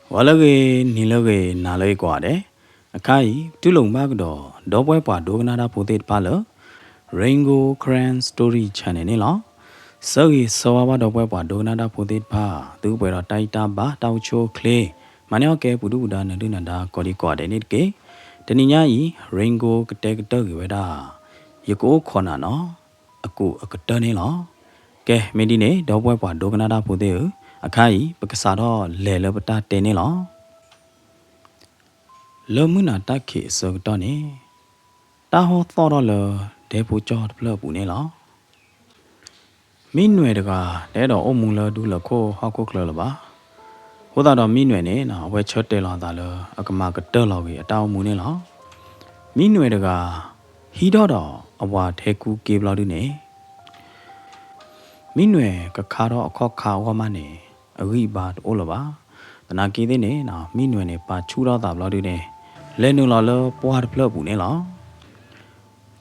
ဂီၤလၢအဂ့ၤ, နံၤလၢအဂ့ၤ, နၤလၢအဂ့ၤကိးဂၤဒဲး, အခါအံၤ ပတူၢ်လိာ်ဘၣ်ကဒီး ဒီပုၢ်ဝဲၢ်ပှၤဒိကနၣ်တၢ်ဖိသ့ၣ်တဖၣ်လၢ Rain Gold Karen Story Channel န့ၣ်လီၤ. ဆၢဂ့ၤဆၢဝါဘၣ်ဒီပုၢ်ဝဲၢ်ပှၤဒိကနၣ်တၢ်ဖိသ့ၣ်တဖၣ် သုကပှဲၤဒီးတၢ်အံၣ်တၢ်ဘၣ် တၢ်အိၣ်ဆူၣ်အိၣ်ချ့, မၤန့ၢ်အီၣ်ကဲပူၤဒုၣ်ပူၤဒါ နၢၤဒုၣ်နၢၤဒါ ကိးဒံကိးဂၤဒဲးန့ၣ်တက့ၢ်. တနံၤညါအံၤ Rain Gold ကတဲကတၢၢ်ဂ့ၤဝဲဒၣ် ယကအိၣ်ခိးနၤနီၤ အကူးအကတၢၢ်န့ၣ်လီၤ. ကဲ မ့ၢ်ဒ်န့ၣ် ဒီပုၢ်ဝဲၢ်ပှၤဒိကနၣ်တၢ်ဖိသ့ၣ်ဧၢ, အခါအံၤ ပကစးထီၣ်လဲၤလၢပတၢ်တဲန့ၣ်လီၤ. လၢမုၢ်နၤတၢ်ခံးအဆၢကတီၢ်န့ၣ် တၢ်ဟီၣ်သီၣ်ထီၣ်လၢဒဲဖိကၠီတဖျၢၣ်အပူၤန့ၣ်လီၤ. မံနွဲၣ်တဂၤ တအဲၣ်ဒိးအိၣ်မူလၢဒူလၢၢ်ခိၣ်ဟီၣ်ခိၣ်ချၢလၢၤဘၣ်. အဃိသတးဒီးမံနွဲၣ်န့ၣ် အဝဲဆၢတဲာ်လီၤအသးလၢ အကမၤကတၢၢ်လီၤကွံာ်အတၢ်အိၣ်မူန့ၣ်လီၤ. မံနွဲၣ်တဂၤ ဟံးထီၣ်ဒီးအဝၤထဲကူက့ဘျီဒုန့ၣ် မံနွဲၣ်ကခါထီၣ်အခီၣ်ခါအဂီၢ်မးန့ၣ် အဂံၢ်အဘါတအိၣ်လၢၤဘၣ်. သနာ်က့သ့ၣ်န့ၣ် မံနွဲၣ်န့ၣ် ပာ်ဆူၣ်ထီၣ်သးဘျီဒုန့ၣ် လဲၤနုာ်လီၤလၢပှၢ်တဖျၢၣ်အပူၤန့ၣ်လီၤ.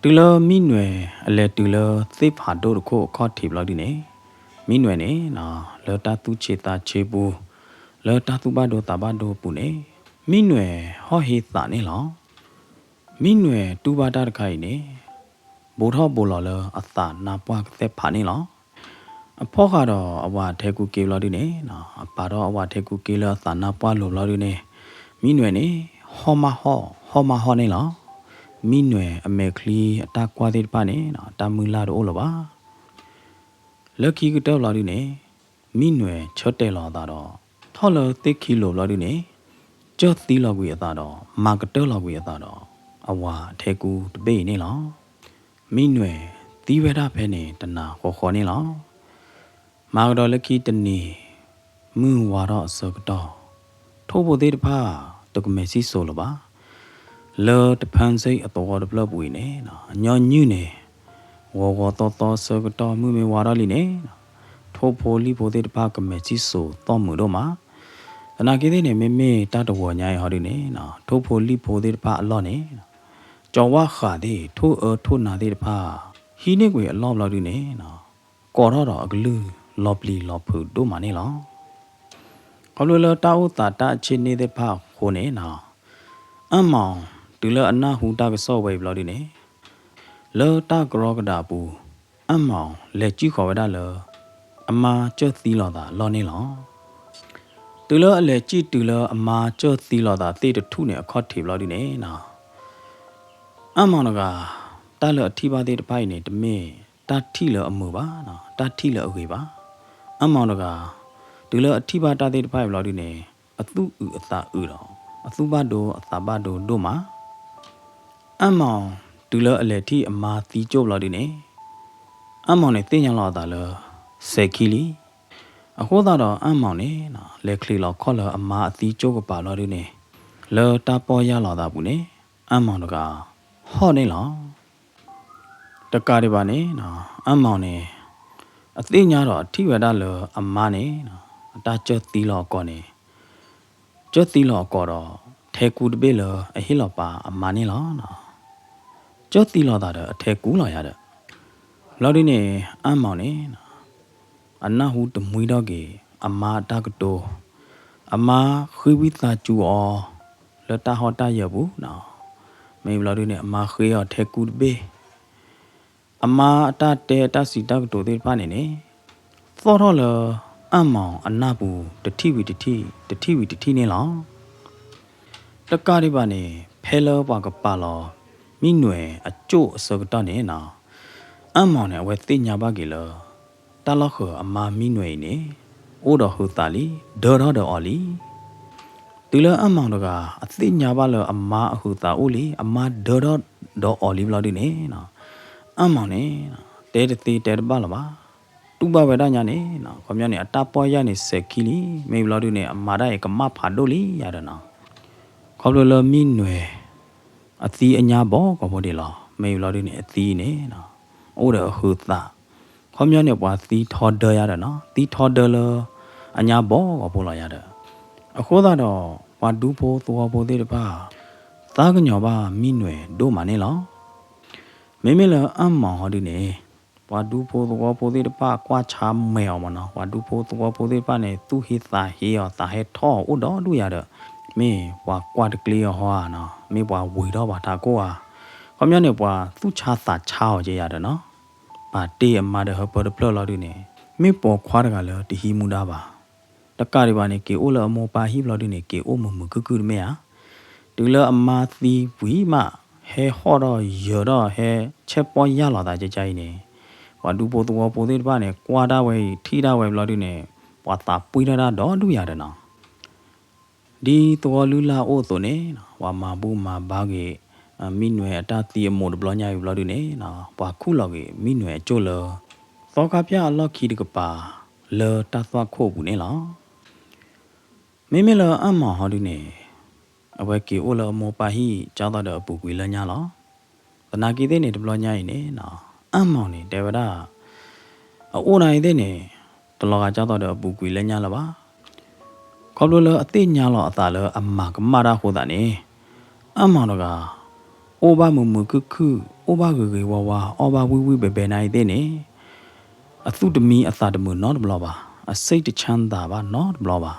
တုၤလၢမံနွဲၣ်အလဲၤတုၤလၢသ့ၣ်ဖးဒိၣ်တခိၣ်အခီၣ်ထံးဘျီဒုန့ၣ် မံနွဲၣ်န့ၣ် လၢတၢ်သူၣ်ဆံးသးဆံးပူၤ လၢတၢ်သူၣ်ဘၣ်ဒိသးဘၣ်ဒိအပူၤန့ၣ် မံနွဲၣ်ဟီၣ်ဟ့သးန့ၣ်လီၤ. မံနွဲၣ်တူၢ်ဘၣ်တၢ်တခါအံၤန့ၣ် ဘူးထီၣ်ဘူးလီၤလၢအသးနါပှၢ်ကသဲၣ်ဖးန့ၣ်လီၤ. အဖီၣ်ဃာ်ဒီးအဝၤထဲကူက့ဘျီဒုန့ၣ် အပာ်ထီၣ်အဝၤထဲကူက့လၢအသးနါပှၢ်လိၤဘျီဒုန့ၣ် မံနွဲၣ်န့ၣ် ဟီၣ်မးဟီၣ် ဟီၣ်မးဟီၣ်န့ၣ်လီၤ. မံနွဲၣ်အမဲာ်ချံအတၢ်ကွၢ်သ့ၣ်တဖၣ်န့ၣ် တၢ်မုၢ်လၢ်တအိၣ်လၢၤဘၣ်. လၢခံကတၢၢ်ဘျီဒုန့ၣ် မံနွဲၣ်ဆၢတဲာ်လီၤအသးဒီး ထီၣ်လၢသ့ၣ်ခံလိၤဘျီဒုန့ၣ် ကၢၢ်သံလီၤကွံာ်အသးဒီး မၤကတၢၢ်လီၤကွံာ်အသးဒီး အဝၤထဲကူတဘ့ၣ်အံၤန့ၣ်လီၤ. မံနွဲၣ်သံဝဲဒၣ်ဖဲန့ၣ်တနၤဃီဃီန့ၣ်လီၤ. မၤကဒီးလၢခံတနံၤ မုၢ်ဝါထီၣ်အဆၢကတီၢ် ထိၣ်ဖိသ့ၣ်တဖၣ် တကမဲာ်စံၣ်စိၤလၢၤဘၣ်. လၢတဖၢၣ်စ့ၣ်အသဝီတဖျၢၣ်ပူၤအံၤန့ၣ် ညီနုၢ်န့ၣ် ဂီၤဂီၤသီသီဆၢကတီၢ်မုၢ်မ့ၢ်ဝါထီၣ်လံန့ၣ် ထိၣ်ဖိလံၣ်ဖိသ့ၣ်တဖၣ်ကမဲာ်စံၣ်စိၤသီၣ်မုာ်ဒိၣ်မး. သနာ်က့သ့ၣ်န့ၣ် မ့မ့ၢ်တၢ်တဝီၤညါအံၤဟီဒုန့ၣ် ထိၣ်ဖိလံၣ်ဖိသ့ၣ်တဖၣ်အလီၢ်န့ၣ် ကၠီၤဝၣ်ဃးသ့ၣ် ထိၣ်အၢထိၣ်နါသ့ၣ်တဖၣ် ဟံးန့ၢ်ကွံာ်အလီၢ်ဘျီဒုန့ၣ် ကိးထီၣ်ဒီးအကလုၢ်လီၤပျံၤလီၤဖုးဒိၣ်မးန့ၣ်လီၤ. ခီဖျိလၢတၢ်အိၣ်သးတၢ်ဆ့ၣ်န့ၢ်သ့ၣ်တဖၣ်အဃိန့ၣ် အၢၣ်မီၣ်တုၤလၢအနၢ်ဟူတၢ်ကစီၣ်ဝဲအံၤဘျီဒုန့ၣ် လၢတၢ်ကရီကဒးအပူၤ အၢၣ်မီၣ်လဲၤစံၣ်ဃီၤဝဲဒၣ်လၢ အမါကၢၢ်သံလီၤသးအလီၢ်န့ၣ်လီၤ. တုၤလၢအလဲၤစံၣ်တုၤလၢအမါကၢၢ်သံလီၤသးသ့ၣ်တထူၣ်န့ၣ်အခီၣ်ထံးဘျီဒုန့ၣ် အၢၣ်မီၣ်တဂၤ တၢ်လၢအထံၣ်ဘၣ်သ့ၣ်တဖၣ်အံၤန့ၣ် တမ့ၢ်တၢ်ထံၣ်လၢအမုာ်ဘၣ်, တၢ်ထံၣ်လၢအဂ့ၤဘၣ်. အၢၣ်မီၣ်တဂၤ တုၤလၢအထံၣ်ဘၣ်တၢ်သ့ၣ်တဖၣ်အံၤဘျီဒုန့ၣ် အသူၣ်အုးအသးအုးဒီး အသူၣ်ဘၣ်ဒိအသးဘၣ်ဒိဒိၣ်မး. အၢ်မီၣ် တုၤလၢအလဲၤထံၣ်အမါသံကၠိၣ်ဘျီဒုန့ၣ် အၢ်မီၣ်န့ၣ်သ့ၣ်ညါလီၤအသးလၢ စဲးခံလံ. အဃိသတးဒီးအၢ်မီၣ်န့ၣ် လဲၤချံးလီၤခီၣ်လၢအမါအသံကၠိၣ်ကပၤဘျီဒုန့ၣ် လၢတၢ်ပီၢ်ယၢ်လီၤသးပူၤန့ၣ် အၢ်မီၣ်တဂၤ ဟီၣ်န့ၣ်လီၤ. တကးဒံးဘၣ်န့ၣ် အၢ်မီၣ်န့ၣ် အသ့ၣ်ညါဒီးအထံၣ်ဝဲဒၣ်လၢအမါန့ၣ် အတၢ်ကၢၢ်သံလီၤအကိာ်န့ၣ် ကၢၢ်သံလီၤအကိာ်ဒီး ထဲကူတဘ့ၣ်လၢအဟ့ၣ်လီၤပာ်အမါန့ၣ်လီၤ. ကၢၢ်သံလီၤသးဒီးအထဲကူလီၤယၤဒီး ဘျီဒုန့ၣ် အၢ်မီၣ်န့ၣ် အနၢ်ဟူတမှံထီၣ်က့ၤ အမါအတၢ်ကတိၤ, အမါဃ့ဝံသးစူၤအီၤ လၢတၢ်ဟီၣ်တၢ်ယၢၤပူၤ, မ့ၢ်ဘျီဒုန့ၣ် အမါဃ့အီၤထဲကူတဘ့ၣ်. အမါအတၢ်တဲအတၢ်စံးတၢ်ကတိၤသ့ၣ်တဖၣ်န့ၣ်န့ၣ် သီၣ်ထီၣ်လၢ အၢ်မီၣ်အနၢ်ပူၤ တထံၣ်ဝံၤတထံၣ် တထံၣ်ဝံၤတထံၣ်န့ၣ်လီၤ. တကးဒံးဘၣ်န့ၣ် ဖဲလၢပှၤကပာ်လီၤ မံနွဲၣ်အကၠိၣ်အဆၢကတီၢ်န့ၣ် အၢ်မီၣ်န့ၣ် အဝဲသ့ၣ်ညါဘၣ်က့ၤလၢ တၢ်လီၢ်ဃၢၤအမါမံနွဲၣ်အံၤန့ၣ် အိၣ်ဒီးဟုးသးလံ, ဒၢထီၣ်ဒီးအီၤလံ. တုၤလၢအၢ်မီၣ်တဂၤ အသ့ၣ်ညါဘၣ်လၢအမါအဟုးသးအိၣ်လံ, အမါဒၢထီၣ်ဒီးအီၤလံဘျီဒုန့ၣ် အၢ်မီၣ်န့ၣ် တဲတသ့တဲတဘၣ်လၢၤဘၣ်. တူၢ်ဘၣ်ဝဲဒၣ်ညါန့ၣ် ခီပညီန့ၣ် အတၢ်ပီၢ်ယၢ်န့ၣ်စဲးခံလံ, မ့ၢ်ဘျီဒုန့ၣ် အမါဒၣ်အံၤကမၣ်ဖးဒိၣ်လံယၤဒီးနီၤ. ခီဖျိလၢမံနွဲၣ် အသံအညါဘီကီၢ်ဖိဒံးလီၤ. မ့ၢ်ဘျီဒုန့ၣ် အသံန့ၣ် အိၣ်ဒီးအဟုးသး, ခီပညီန့ၣ် ပှၤသံထီဒၢယၤဒီးနီၤ, သံထီဒၢလၢအညါဘီကီၢ်ဖိလီၤယၤဒီး, အဃိသတးဒီး ပှၤဒူဖိသဝီဖိသ့ၣ်တဖၣ် သးကညီၤဘၣ်မံနွဲၣ်ဒိၣ်မးန့ၣ်လီၤ. မ့မ့ၢ်လၢအၢ်မီၣ်ဟီဒုန့ၣ် ပှၤဒူဖိသဝီဖိသ့ၣ်တဖၣ်ကွၢ်ဆါမဲာ်အီၤမးနီၤ, ပှၤဒူဖိသဝီဖိသ့ၣ်တဖၣ်န့ၣ် သူၣ်ဟ့သးဟ့အီၤ သးဟဲထီၣ်အီၤအိၣ်ဒီဒူၣ်ယၤဒီး, မ့ၢ်ပှၤကွၢ်တကျ့အီၤဟီဧါနီၤ, မ့ၢ်ပှၤဝံၤထီၣ်ပှၤထးခိၣ်ဧါ, ခီပညီန့ၣ် ပှၤသူၣ်ဆါသးဆါအီၤက့ယၤဒီးနီၤ, ပာ်တ့ၢ်အမါဒီးဟၢဖၢတဖျၢၣ်လီၤဒုန့ၣ်, မ့ၢ်ပိာ်ခွါတဂၤလၢတဟံးမူဒါဘၣ် တကးဒံးဘၣ်န့ၣ် က့ၤအိၣ်လၢအမိၢ်ပၢ်ဟံၣ်ဘျီဒုန့ၣ် က့ၤအိၣ်မုာ်မုာ်ခုၣ်ခုၣ်တမ့ၢ်ဧါ. တုၤလၢအမါသံဝံၤမး ဟဲဟီၣ်ဒီးယၢၤဒီးဟဲဆဲးပီၢ်ယၢ်လီၤသးကကါအံၤန့ၣ်, ပှၤဒူဖိသဝီဖိသ့ၣ်တဖၣ်န့ၣ် ကွၢ်ဒၣ်ဝဲအံၤ ထံၣ်ဒၣ်ဝဲဘျီဒုန့ၣ် ပှၤသးပှံၢ်ထီၣ်ဒၣ်ဒီဒူၣ်ယၤဒီးနီၤ ဒ်သဝီလုၢ်လၢ်အိၣ်အသိးန့ၣ်, ပှၤမၤဘူၣ်မၤဘါက့ၤ မံၣ်နွဲၤအတၢ်သံအမိၢ်တဘျီညါအံၤဘျီဒုန့ၣ်, ပှၤခူၣ်လီၤက့ၤမံၣ်နွဲၤအကၠိၢ်လၢ သီခါဖၠၣ်အလီၢ်ခံတကပၤ လၢတၢ်သွၣ်ခိၣ်အပူၤန့ၣ်လီၤ. မ့မ့ၢ်လၢအၣ်မီၢ်ဟီဒုန့ၣ်, အဝဲက့ၤအိၣ်လၢအမိၢ်ပၢ်ဟံၣ် ကၢ်သိးဒီးအပူၤကွံာ်လၢညါလီၤ. သနာ်က့သ့ၣ်န့ၣ် တဘျီညါအံၤန့ၣ်, အၣ်မီၢ်န့ၣ် တဲဝဲဒၣ် အအိၣ်နၤအံၤသ့ၣ်န့ၣ် တလီၤဂာ်ကၢ်သိးဒီးအပူၤကွံာ်လၢညါလၢၤဘၣ်. ခီဖျိလၢအသ့ၣ်ညါလီၤအသးလၢအမၤကမၣ်တၢ်အဃိသတးန့ၣ်, အၣ်မီၢ်တဂၤ အိၣ်ဘၣ်မုာ်မုာ်ခုၣ်ခုၣ် အိၣ်ဘၣ်ဂ့ၤဂ့ၤဝါဝါ အီၣ်ဘၣ်ဝံၣ်ဝံၣ်ဘဲဘဲနၤအံၤသ့ၣ်န့ၣ်, အသူၣ်တမံအသးတမုာ်နီတဘျီဘၣ်, အစိတ်တချမ်းသာဘၣ်နီတဘျီဘၣ်.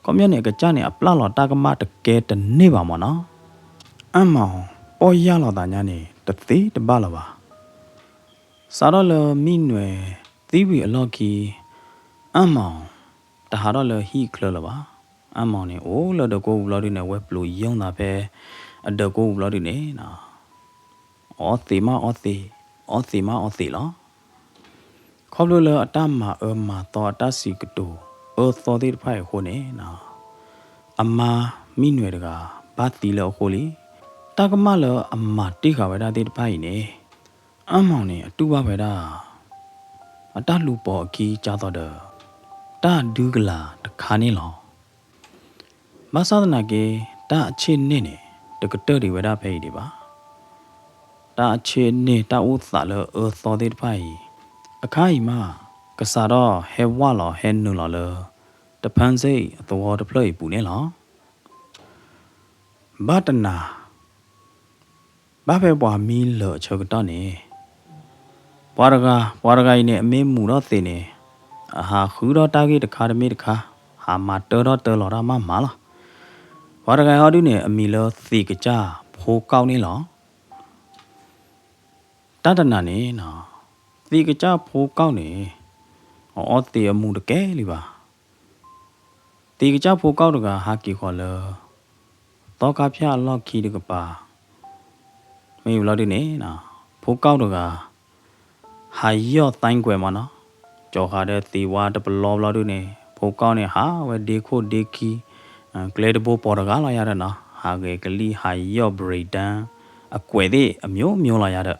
ခီပညီန့ၣ် အကစၢ်န့ၣ် အပျၢ်လီၤတၢ်ကမၣ်တကဲတန့ၢ်ဘၣ်မၢ်နီၤ. အၣ်မီၢ် ပီၢ်ယၢ်လီၤသးညါန့ၣ် တသ့တဘၣ်လၢၤဘၣ်. စးထီၣ်လၢမံၣ်နွဲၤသံဝံၤအလီၢ်ခံ, အၣ်မီၢ် တဟးထီၣ်လၢဟံၣ်ချၢလၢၤဘၣ်. အၣ်မီၢ်န့ၣ် အိၣ်လၢဒၢးကိးပူၤဘျီဒုန့ၣ် အဝဲပျိးယီၢ်သးဖဲ အဒၢးကိးပူၤဘျီဒုန့ၣ် အီသံးမးအီသံး, အီသံးမးအီသံးလီၤ. ခီဖျိလၢအတၢ်မၤအၢမၤသီ အတၢ်စံးကတိၤအၢသီသ့ၣ်တဖၣ်အံၤအဃိန့ၣ်, အမါမံၣ်နွဲၤတဂၤ ဘၣ်သံလၢအဃိလံ. တၢ်ကမၣ်လၢအမၤတ့ၢ်ဃာ်ဝဲဒၣ်သ့ၣ်တဖၣ်အံၤန့ၣ်, အၣ်မီၢ်န့ၣ် အတူၢ်ဘၣ်ဝဲဒၣ် အတၢ်လူၤပိာ်အခံကၢ်သိးဒီး တၢ်ဒုကလၤတခါန့ၣ်လီၤ. ဘၣ်ဆၣ်သနာ်က့ တၢ်အဆ့ၣ်န့ၣ်န့ၣ် တကတၢၢ်ဒံးဝဲဒၣ်ဖဲအံၤဒံးဘၣ်. တၢ်အဆ့ၣ်န့ၣ် တၢ်အိၣ်သးလၢအၢသီသ့ၣ်တဖၣ်အံၤ, အခါအံၤမး ကစးထီၣ်ဟဲဝၢ်လီၤဟဲနုာ်လီၤလၢ တဖၣ်စ့ၣ်အသဝီတဖျၢၣ်အံၤပူၤန့ၣ်လီၤ. ဘၣ်တနၤ ဘၣ်ဖဲပှၤမံလၢာ်အဆၢကတီၢ်န့ၣ်, ပှၤတဂၤ ပှၤတဂၤအံၤန့ၣ် အမ့ၢ်မူၤထီၣ်သံးန့ၣ်, အဟးဃုထီၣ်တၢ်ဂ့ၢ်တခါတမ့ၢ်တခါ, ဟးမၤတၢထီၣ်တၢလီၤတၢ်မးမးလီၤ. ပှၤတဂၤအံၤဟီဒုန့ၣ် အမံၤလၢသံးကစၢ်ဖိကီၢ်န့ၣ်လီၤ. တၢ်တနၤန့ၣ်, သံးကစၢ်ဖိကီၢ်န့ၣ် အအီသံးအမူၤတကဲလံဘၣ်. သံးကစၢ်ဖိကီၢ်တဂၤဟးက့ၤဃီၤလၢ သီခါဖၠၣ်အလီၢ်ခံတကပၤ, မ့ၢ်ဘျီဒုန့ၣ်, ဖိကီၢ်တဂၤ ဟးယီၢ်သဲကွဲးမးနီၤ, ကၠီၤဃာ်ဒီးသံးဝါတပလီဘျီဒုန့ၣ် ဖိကီၢ်န့ၣ် ဟးဝဲဒ့ခိၣ်ဒ့ခံ, ကျဲတဘိပိာ်တဂၤလီၤယၤဒီးနီၤ, ဟးဂဲၤကလံၣ် ဟးယီၢ် breakdown အကွဲးသ့ၣ်အမျိုးမျိုးလီၤယၤ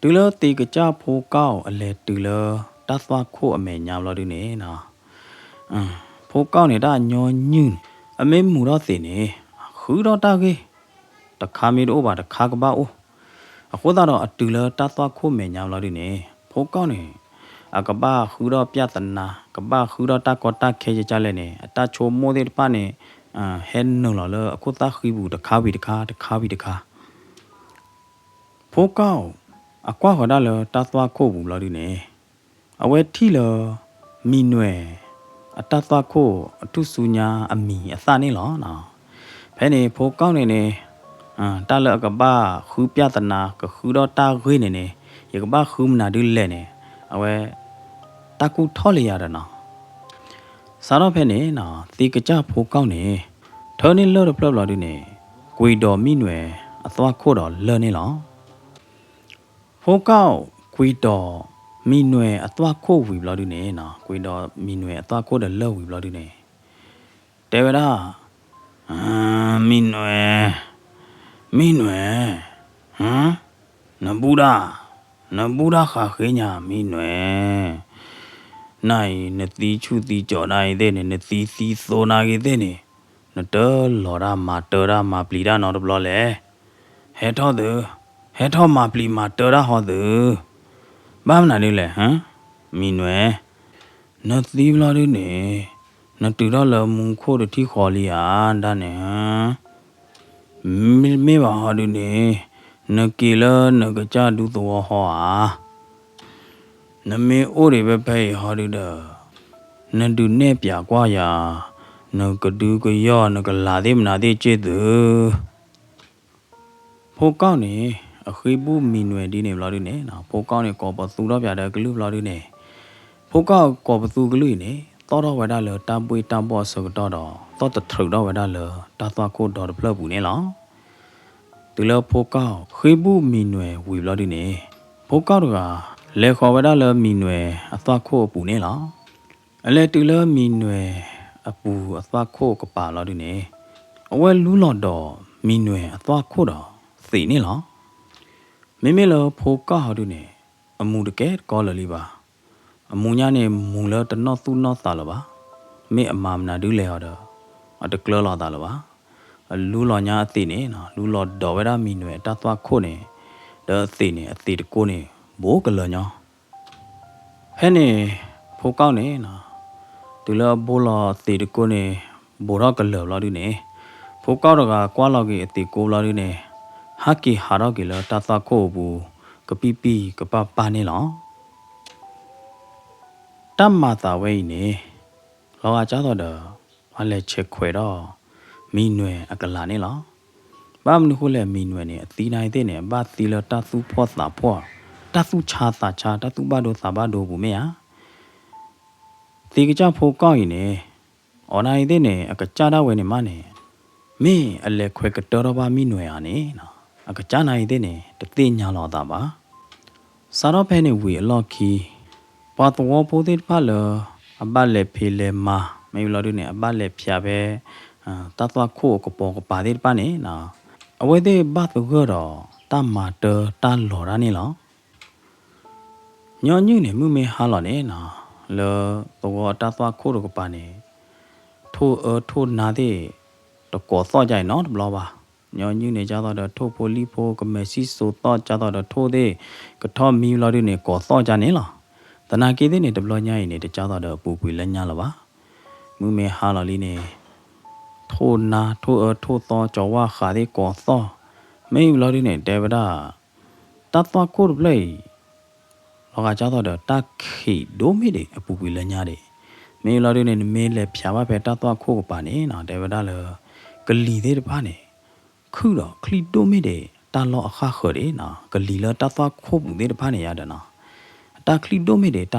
ဒီး တုၤလၢသံးကစၢ်ဖိကီၢ်အလဲၤတုၤလၢတၢ်သွၣ်ခိၣ်အမဲာ်ညါဘျီဒုန့ၣ်, ဖိကီၢ်န့ၣ် တၢ်ညီနုၢ်န့ၣ် အမ့ၢ်မူၤထီၣ်သံးန့ၣ် ဃုထီၣ်တၢ်ဂ့ၢ်, တခါမ့ၢ်တအိၣ်ဘၣ် တခါကဘၣ်အိၣ်. အဃိသတးဒီးအတုၤလၢတၢ်သွၣ်ခိၣ်မဲာ်ညါဘျီဒုန့ၣ် ဖိကီၢ်န့ၣ် အကဘၣ်ဃုထီၣ်ပြဿနာ, ကဘၣ်ဃုထီၣ်တၢ်ကီတၢ်ခဲကကလဲၣ်န့ၣ် အတၢ်ဆိကမိၣ်သ့ၣ်တဖၣ်န့ၣ် ဟဲနုာ်လီၤလၢအခိၣ်သၣ်ဃံပူၤ တခါဝံၤတခါ, တခါဝံၤတခါ. ဖိကီၢ် အကွၢ်ဃီၤဒၣ်လၢတၢ်သွၣ်ခိၣ်ပူၤဘျီဒုန့ၣ် အဝဲထံၣ်လၢ မံၤနွဲၣ် အတၢ်သွၣ်ခိၣ်အထူၣ်စုညါအမံၤအသၣ်န့ၣ်လီၤ. ဖဲန့ၣ် ဖိကီၢ်န့ၣ်န့ၣ် တၢ်လၢအကဘၣ်ဃုပြဿနာ ကဃုထီၣ်တၢ်ဂ့ၢ်န့ၣ်န့ၣ် ယကဘၣ်ဃုမနုၤဒ်လဲၣ်န့ၣ် အဝဲ တၢ်ကူၣ်ထီၣ်လၢယၤဒီးနီၤ. စးထီၣ်ဖဲန့ၣ် သံးကစၢ်ဖိကီၢ်န့ၣ် ထၢန့ၢ်လၢၢ်တဖျၢၣ်ဘျီဒုန့ၣ် ကွံာ်ဒီးမံၤနွဲၣ်အသွၣ်ခိၣ်ဒီးလၢၢ်န့ၣ်လီၤ. ဖိကီၢ်ကွံာ်ဒီးမံၤနွဲၣ်အသွၣ်ခိၣ်ဝံၤဘျီဒုန့ၣ်, ကွံာ်ဒီးမံၤနွဲၣ်အသွၣ်ခိၣ်ဒီးလၢၢ်ဝံၤဘျီဒုန့ၣ် တဲဝဲဒၣ်, မံၤနွဲၣ်, မံၤနွဲၣ်, နဘူၣ်ဒၣ်, နဘူၣ်ဒၣ်ဃးဃ့ညါ မံၤနွဲၣ်, နအံၤ နသံဆူၣ်သံကၠီၤနၤအံၤသ့ၣ်န့ၣ်, နသံသံသိနၤဂ့ၤသ့ၣ်န့ၣ်, နတလီၤတၢ်မၤတၢတၢ်မၤပျံၤတၢ်နီတဘျီလဲၣ်. ဟဲထီၣ်သု, ဟဲထီၣ်မၤပျံၤမၤတၢတၢ်ဟီသု. ဘၣ်မနုၤဒ်လဲၣ်, မံၤနွဲၣ်, နသံဘျီဒုန့ၣ် နတုၤထီၣ်လၢမူခိၣ်တထံၣ်ဃီလံဧါ, ဒၣ်န့ၣ် မ့ၢ်ဘၣ်ဟီဒုန့ၣ် နက့ၤလၢနကစၢ်ဒူသဝီဟီဧါ. နမ့ၢ်အိၣ်ဒံးဖဲဖဲအံၤဟီဒုဒီး, နဒုးနဲၣ်ပၠးကွၢ်ယၤ, နကဒုကယီၢ်နကလၤသ့ၣ်မနုၤသ့ၣ်က့ၢ်သု. ဖိကီၢ်န့ၣ် အဃ့ဘူၣ်မံၤနွဲၤဒ်န့ၣ်ဘျီဒုန့ၣ်, ဖိကီၢ်န့ၣ် ကိးပသူထီၣ်ပၠးဒီးကလုၢ်ဘျီဒုန့ၣ်, ဖိကီၢ်ကိးပသူကလုၢ်အံၤန့ၣ် သီၣ်ထီၣ်ဝဲဒၣ်လၢတၢ်ဘှ့ၣ်တၢ်ဘှီၣ်အဆၢကတီၢ်ဒီး သီၣ်တထြုးထီၣ်ဝဲဒၣ်လၢတၢ်သွၣ်ခိၣ်ဒီတဖျၢၣ်ပူၤန့ၣ်လီၤ. တုၤလၢဖိကီၢ်ဃ့ဘူၣ်မံၤနွဲၤဝံၤဘျီဒုန့ၣ်, ဖိကီၢ်တဂၤ လဲၤဃီၤဝဲဒၣ်လၢမံၤနွဲၤအသွၣ်ခိၣ်အပူၤန့ၣ်လီၤ. အလဲၤတုၤလၢမံၤနွဲၤအပူၤအသွၣ်ခိၣ်ကပၤလီၤဒုန့ၣ်, အဝဲလူလီၤဒီးမံၤနွဲၤအသွၣ်ခိၣ်ဒီးသံးန့ၣ်လီၤ. မ့မ့ၢ်လၢဖိကီၢ်ဟီဒုန့ၣ်, အမူၤတကဲတကီလၢာ်လံဘၣ်. အမူၤညါန့ၣ် မူၤလၢတနီၣ်သူၣ်နီၣ်သးလၢၤဘၣ်. မ့ၢ်အမၤမနုၤဒုလဲၣ်အီၤဒီး အတကျၢၤလီၤသးလၢၤဘၣ်. အလူလီၤညါအသံးန့ၣ်, လူလီၤဒီးဝဲဒၣ်မံၤနွဲၤအတၢ်သွၣ်ခိၣ်န့ၣ်, ဒီးအသံးန့ၣ် အသံးတကိၢ်န့ၣ် ဘူးကလၢာ်ညီ ဖဲန့ၣ် ဖိကီၢ်န့ၣ်, တုၤလၢအဘူးလီၤသံးတကိၢ်န့ၣ် ဘူးထီၣ်ကလၢာ်ဘျီဒုန့ၣ်, ဖိကီၢ်တဂၤကွၢ်လီၤက့ၤအသံးကိၢ်ဘျီဒုန့ၣ်, ဟးက့ၤဟးထီၣ်က့ၤလၢတၢ်သွၣ်ခိၣ်အပူၤ ကပံၢ်ပံၢ်ကပၢ်ပၢ်န့ၣ်လီၤ. တၢ်မၤသးဝဲအံၤန့ၣ် လီၤဂာ်ကၢ်သိးဒီး ပှၤလဲၤဆဲးခွဲးဒီး မံၤနွဲၤအကလၤန့ၣ်လီၤ. ဘၣ်မနုၤဃိလဲၣ် မံၤနွဲၤန့ၣ် အသံနၤအံၤသ့ၣ်န့ၣ် အဘၣ်သံလၢတၢ်သူၣ်ဖှီၣ်သးဖှီၣ်, တၢ်သူၣ်ဆါသးဆါ, တၢ်သူၣ်ဘၣ်ဒိသးဘၣ်ဒိပူၤမ့ၢ်ဧါ. သံးကစၢ်ဖိကီၢ်အံၤန့ၣ်, အီၤနၤအံၤသ့ၣ်န့ၣ် အကစၢ်ဒၣ်ဝဲန့ၣ်မးန့ၣ်, မ့ၢ်အလဲၤခွဲးကတၢၢ်ထီၣ်ဘၣ်မံၤနွဲၤဧါန့ၣ်, အကစၢ်နၤအံၤသ့ၣ်န့ၣ် တသ့ၣ်ညါလီၤအသးဘၣ်. စးထီၣ်ဖဲန့ၣ်ဝံၤအလီၢ်ခံ, ပှၤသဝီဖိသ့ၣ်တဖၣ်လၢ အဘၣ်လဲၤဖံးလဲၤမၤ မ့ၢ်ဘျီဒုန့ၣ် အဘၣ်လဲၤဖၠးဖဲ တၢ်သွၣ်ခိၣ်အကပိာ်ကပၤသ့ၣ်တဖၣ်န့ၣ်, အဝဲသ့ၣ်ဘၣ်သဂၢၢ်ဒီးတၢ်မၤတၢ်တၢ်လီၤတၢ်န့ၣ်လီၤ. ညီနုၢ်န့ၣ် မုၢ်မ့ၢ်ဟါလီၤန့ၣ်, လၢသဝီအတၢ်သွၣ်ခိၣ်တကပၤန့ၣ်, ထိၣ်အၢထိၣ်နါသ့ၣ် တကိးသီၣ်ကါအံၤနီတဘျီဘၣ်. ညီနုၢ်န့ၣ် ကၢ်သိးဒီးထိၣ်ဖိလံၣ်ဖိ ကမဲာ်ဆံၣ်စိးသီၣ် ကၢ်သိးဒီးထိၣ်သ့ၣ် ကထီၣ်မံဘျီဒုန့ၣ် ကိးသီၣ်ကါန့ၣ်လီၤ. သနာ်က့သ့ၣ်န့ၣ် တဘျီညါအံၤန့ၣ် တကၢ်သိးဒီးအပူၤကွံာ်လၢညါလၢၤဘၣ်. မုၢ်မ့ၢ်ဟါလီၤလံန့ၣ်, ထိၣ်နါ ထိၣ်အၢထိၣ်သီ ကၠီၤဝၣ်ဃးသ့ၣ်ကိးသီၣ်, မ့ၢ်ဘျီဒုန့ၣ် တဲဝဲဒၣ် တၢ်သွၣ်ခိၣ်တဖျၢၣ်အံၤ လီၤဂာ်ကၢ်သိးဒီးတၢ်ခံးဒိၣ်မ့ၢ်ဒံး အပူၤကွံာ်လၢညါဒံး. မ့ၢ်ဘျီဒုန့ၣ် နမ့ၢ်လဲၤဖၠးဘၣ်ဖဲတၢ်သွၣ်ခိၣ်ကပၤန့ၣ် တဲဝဲဒၣ်လၢ ကလံၤသ့ၣ်တဖၣ်န့ၣ် ခုၣ်ဒီးချံၣ်ဒိၣ်မ့ၢ်ဒံး တၢ်လီၢ်အဃၣ်ဃၢၤဒံး, ကလံၤလၢတၢ်သွၣ်ခိၣ်ပူၤသ့ၣ်တဖၣ်န့ၣ်ယါဒီးနီၤ, အတၢ်ချံၣ်ဒိၣ်မ့ၢ်ဒံး တၢ်လီၢ်အ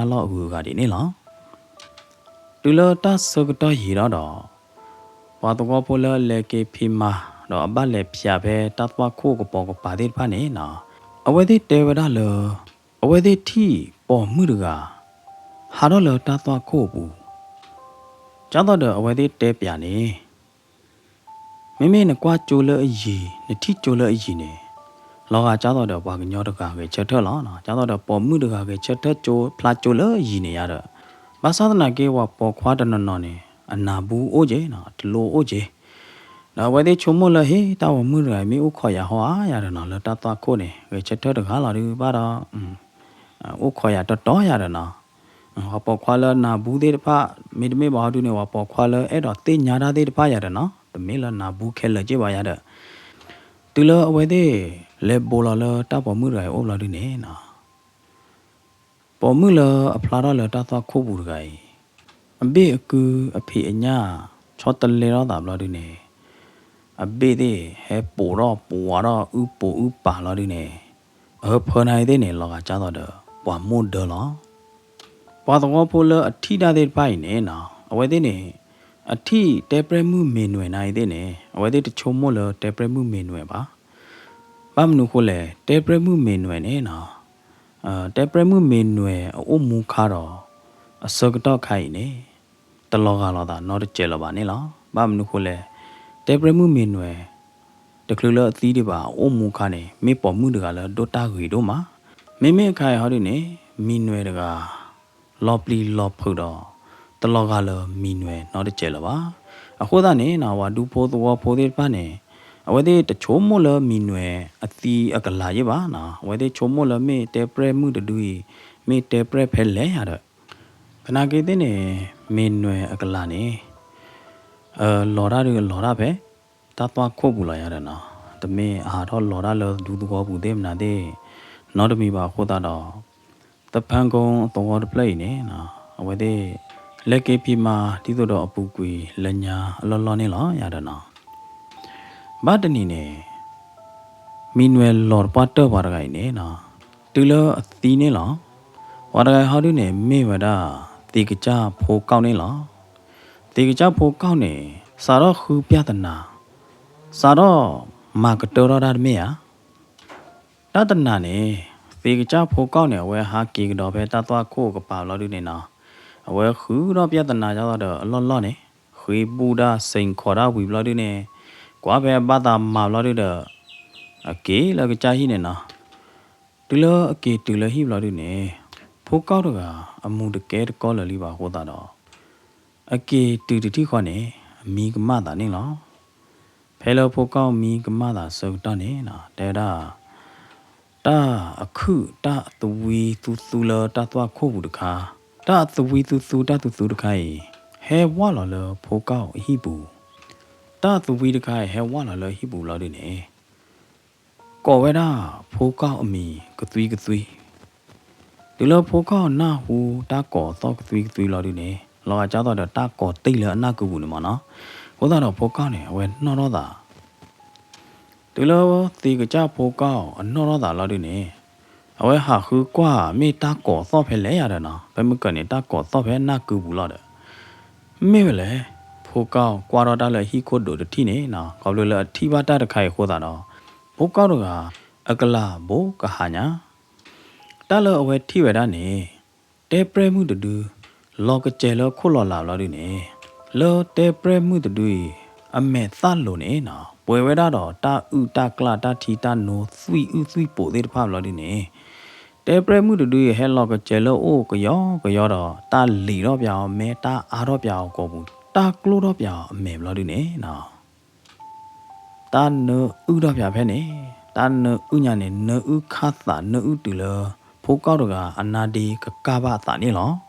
ဂုၤအဂၤဒံးန့ၣ်လီၤ. တုၤလၢတၢ်ဆၢကတီၢ်ယံာ်ဒီးဒီး ပှၤသဝီဖိလၢအလဲၤက့ၤဖံးမၤ ဒီးအဘၣ်လဲၤဖၠးဖဲတၢ်သွၣ်ခိၣ်ကပိာ်ကပၤသ့ၣ်တဖၣ်န့ၣ်နီၤ, အဝဲသ့ၣ်တဲဝဲဒၣ်လၢ အဝဲသ့ၣ်ထံၣ်ပိာ်မုၣ်တဂၤ ဟးထီၣ်လၢတၢ်သွၣ်ခိၣ်အပူၤ, ကၢ်သိးဒီးအဝဲသ့ၣ်တဲပၠးန့ၣ် မ့မ့ၢ်နကွၢ်ကၠိလၢအယံၤ နထံၣ်ကၠိလၢအယံၤန့ၣ်, လီၤဂာ်ကၢ်သိးဒီးပှၤကညီတဂၤဂဲၤဆၢထၢၣ်လီၤ. ကၢ်သိးဒီးပိာ်မုၣ်တဂၤဂဲၤဆၢထၢၣ်ကၠိ ဖျါကၠိလၢအယံၤန့ၣ်ယါဒီး, ဘၣ်ဆၣ်သနာ်က့ ပှၤပိာ်ခွါတနီၤနီၤန့ၣ် အနၢ်ဘူအိၣ်က့ၤ, အတလိၣ်အိၣ်က့ၤ, ဒီးအဝဲသ့ၣ်ဆိကမိၣ်လၢ ဟ့ တၢ်ပိာ်မုၣ်တဂၤအံၤ မ့ၢ်အိၣ်ခိးယၤဟီဧါယါဒီးနီၤ, လၢတၢ်သွၣ်ခိၣ်န့ၣ် ဂဲၤဆၢထၢၣ်တဂၤလီၤဒုးဘၣ်ဒီး အိၣ်ခိးယၤတီတီယၤဒီးနီၤ, ပှၤပိာ်ခွါလၢနၢ်ဘူသ့ၣ်တဖၣ် မ့တမ့ၢ်ဘၣ်ဟီဒုန့ၣ် ပှၤပိာ်ခွါလၢအဲၣ်ဒိးသ့ၣ်ညါတၢ်သ့ၣ်တဖၣ်ယၤဒီးနီၤ, တမ့ၢ်လၢနၢ်ဘူခဲလၢာ်က့ၤဘၣ်ယၤဒီး, တုၤလၢအဝဲသ့ၣ်လဲၤဘိးလီၤလၢတၢ်ပိာ်မုၣ်တဂၤအံၤအိၣ်ဘျီဒုန့ၣ်နီၤ, ပိာ်မုၣ်လၢအဖျါထီၣ်လၢတၢ်သွၣ်ခိၣ်ပူၤတဂၤအံၤ, အဘ့ၣ်အကုအဖံးအညၣ် ဆီတလဲထီၣ်သးဘျီဒုန့ၣ်, အဘ့ၣ်သ့ၣ်ဟဲပိာ်ထီၣ်ပှၤထီၣ်အုၣ်ပိာ်အုၣ်ပာ်လီၤဒုန့ၣ်, အဟၢဖၢနၤအံၤသ့ၣ်န့ၣ် လီၤဂာ်ကၢ်သိးဒီးပှၤမိၢ်ဒၢလီၤ. ပှၤသဝီဖိလၢအထံၣ်တၢ်သ့ၣ်တဖၣ်အံၤန့ၣ်နီၤ, အဝဲသ့ၣ်န့ၣ် အထံၣ်တဲပြဲၣ်မုၣ်မ့ၤနွဲၤနၤအံၤသ့ၣ်န့ၣ် အဝဲသ့ၣ်တဆိကမိၣ်လၢတဲပြဲၣ်မုၣ်မ့ၤနွဲၤဘၣ်. ဘၣ်မနုၤဃိလဲၣ် တဲပြဲၣ်မုၣ်မ့ၤနွဲၤန့ၣ်နီၤ, တဲပြဲၣ်မုၣ်မ့ၤနွဲၤအအိၣ်မူခါဒီး အဆၢကတီၢ်ခါအံၤန့ၣ် တလီၤဂာ်လိာ်သးနီတစဲးလၢၤဘၣ်န့ၣ်လီၤ. ဘၣ်မနုၤဃိလဲၣ်, တဲပြဲၣ်မုၣ်မ့ၤနွဲၤ တချုးလၢအသံဒံးဘၣ်အအိၣ်မူခါန့ၣ် မ့ၢ်ပိာ်မုၣ်တဂၤလၢဒိၣ်တၢ်ဂ့ၤဒိၣ်မး, မ့မ့ၢ်အခါအံၤဟီဒုန့ၣ် မ့ၤနွဲၤတဂၤ လီၤပျံၤလီၤဖုးဒီး တလီၤဂာ်လၢမ့ၤနွဲၤနီတစဲးလၢၤဘၣ်. အဃိသတးန့ၣ်နီၤ ပှၤဒူဖိသဝီဖိသ့ၣ်တဖၣ်န့ၣ် အဝဲသ့ၣ်တဆိကမိၣ်လၢမ့ၤနွဲၤအသံအကလၤယ့ၣ်ဘၣ်နီၤ, အဝဲသ့ၣ်ဆိကမိၣ်လၢမ့ၢ်တဲပြဲၣ်မုၣ်တဒုအံၤ မ့ၢ်တဲပြဲၣ်ဖဲလဲၣ်ယါဒီး သနာ်က့သ့ၣ်န့ၣ် မ့ၤနွဲၤအကလၤန့ၣ် လီၤတၢ်ဒုးလီၤတၢ်ဖဲ တၢ်သွၣ်ခိၣ်ပူၤလီၤယါဒီးနီၤ, တမ့ၢ်အဟးထီၣ်လီၤတၢ်လၢဒူသဝီပူၤသ့ၣ်မနုၤသ့ၣ် နီတမံၤဘၣ်အဃိသတးဒီး တဖၣ်ကိသဝီတဖျၢၣ်အံၤန့ၣ် အဝဲသ့ၣ် လဲၤက့ၤဖံးမၤဒ်သိးဒီးအပူၤကွံာ်လၢညါအလီၢ်လီၢ်န့ၣ်လီၤ ယၤဒီးနီၤ. ဘၣ်တနံၤန့ၣ် မံၤနွဲၣ်လီၤတပှၢ်တၢၢ်ပှၤတဂၤအံၤန့ၣ် တုၤလၢအသံန့ၣ်လီၤ. ပှၤတဂၤအံၤဟီဒုန့ၣ် မ့ၢ်ဝဲဒၣ် သ့ကစၢ်ဖိကၢ်န့ၣ်လီၤ. သ့ကစၢ်ဖိကၢ်န့ၣ် စးထီၣ်ဃုပြဿနာ, စးထီၣ်မၤကတၢၢ်ထီၣ်တၢ်တမ့ၢ်ဧါ. တၢ်တနၤန့ၣ် သ့ကစၢ်ဖိကၢ်န့ၣ် အဝဲဟးက့ၤကဒီးဖဲတၢ်သွၣ်ခိၣ်ကပၤဘျီဒုန့ၣ်နီၤ, အဝဲဃုထီၣ်ပြဿနာဒ်သိးဒီးအလီၢ်လီၢ်န့ၣ်, ဃ့ဘူၣ်ဒၣ်စ့ၣ်ခီးဒၣ်ဝံၤဘျီဒုန့ၣ်, ကွၢ်ဖဲအဘၣ်သးမၤဘျီဒုဒီး အက့ၤလၢကစၢ်ဟံၣ်န့ၣ်နီၤ. တုၤလၢအက့ၤတုၤလၢဟံၣ်ဘျီဒုန့ၣ် ဖိကၢ်တဂၤ အမူတကဲတကီလၢာ်လံဘၣ်အဃိသတးဒီး အက့ၤတုၤတထံၣ်ဃီန့ၣ် အမံကမၣ်သးန့ၣ်လီၤ. ဖဲလၢဖိကၢ်မံကမၣ်သးဆၢကတီၢ်န့ၣ် တဲဝဲဒၣ် တၢ်အခုၣ် တၢ်သဝံသူသူလၢတၢ်သွၣ်ခိၣ်ပူၤတခါ, တၢ်သဝံသူသူတၢ်သူသူတခါအံၤ ဟဲဝၢ်လီၤလၢဖိကၢ်အဟံၣ်ပူၤ, တၢ်သဝံတခါအံၤ ဟဲဝၢ်လီၤလၢအဟံၣ်ပူၤဘျီဒုန့ၣ် ကိးဝဲဒၣ်ဖိကၢ်အမံၤကသွံကသွံ. တုၤလၢဖိကၢ်နၢ်ဟူတၢ်ကိးသီၣ်ကသွံကသွံလီၤဒုန့ၣ် လီၤဂာ်ကၢ်သီၣ်ဒီးတၢ်ကိးတ့ၢ်လၢအနၢ်ကုပူၤန့ၣ်မ့ၢ်နီၤ. အဃိသတးဒီးဖိကၢ်န့ၣ် အဝဲနီၣ်ထီၣ်သး တုၤလၢသ့ကစၢ်ဖိကၢ်အနီၣ်ထီၣ်သးလီၤဒုန့ၣ် အဝဲဟးဃုကွၢ်မ့ၢ်တၢ်ကိးသီၣ်ဖဲလဲၣ်ယၤဒီးနီၤ, ဖဲမုၢ်ကၢၤန့ၣ် တၢ်ကိးသီၣ်ဖဲနၢ်ကုပူၤလီၤဒီး မ့ၢ်ဝဲလဲၣ်, ဖိကၢ်ကွၢ်ထီၣ်တၢ်လၢအဟံၣ်ခိၣ်ဒိးတထံၣ်န့ၣ်နီၤ, ခီဖျိလၢအထံၣ်ဘၣ်တၢ်တခါအံၤအဃိသတးဒီး ဖိကၢ်တဂၤ အကလၤဘိကဟးညါ တၢ်လၢအဝဲထံၣ်ဝဲဒၣ်န့ၣ် တဲပြဲၢ်မုၣ်တဒု လီၤကစဲၤလၢခိၣ်လီၤလးဘျီဒုန့ၣ် လၢတဲပြဲၢ်မုၣ်တဒုအံၤ အမဲာ်သၣ်လိၤန့ၣ်နီၤ ပှဲၤဝဲဒၣ်ဒီးတၢ်အုၣ်တၢ်ကျၣ်တၢ်ထံတၢ်နိသွံၣ်အုၣ်သွံၣ်ပိာ်သ့ၣ်တဖၣ်ဘျီဒုန့ၣ် တဲပြဲၢ်မုၣ်တဒုအံၤ ဟဲလီၤကစဲၤလၢအအိၣ်ကယီကယီဒီး တၢ်လံၤထီၣ်ပၠးအီၤမဲ တၢ်အါထီၣ်ပၠးအီၤကိာ်ပူၤ တၢ်ကျိၣ်ထီၣ်ပၠးအီၤအမဲာ်ဘျီဒုန့ၣ်နီၤ တၢ်နၢအုၣ်ထီၣ်ပၠးဖဲန့ၣ် တၢ်နၢအုၣ်ညါန့ၣ် နၢအုၣ်ခါသး နၢအုၣ်တုၤလၢ ဖိကၢ်တဂၤအနါဒ့ကကၢ်ဘၣ်အသးန့ၣ်လီၤ.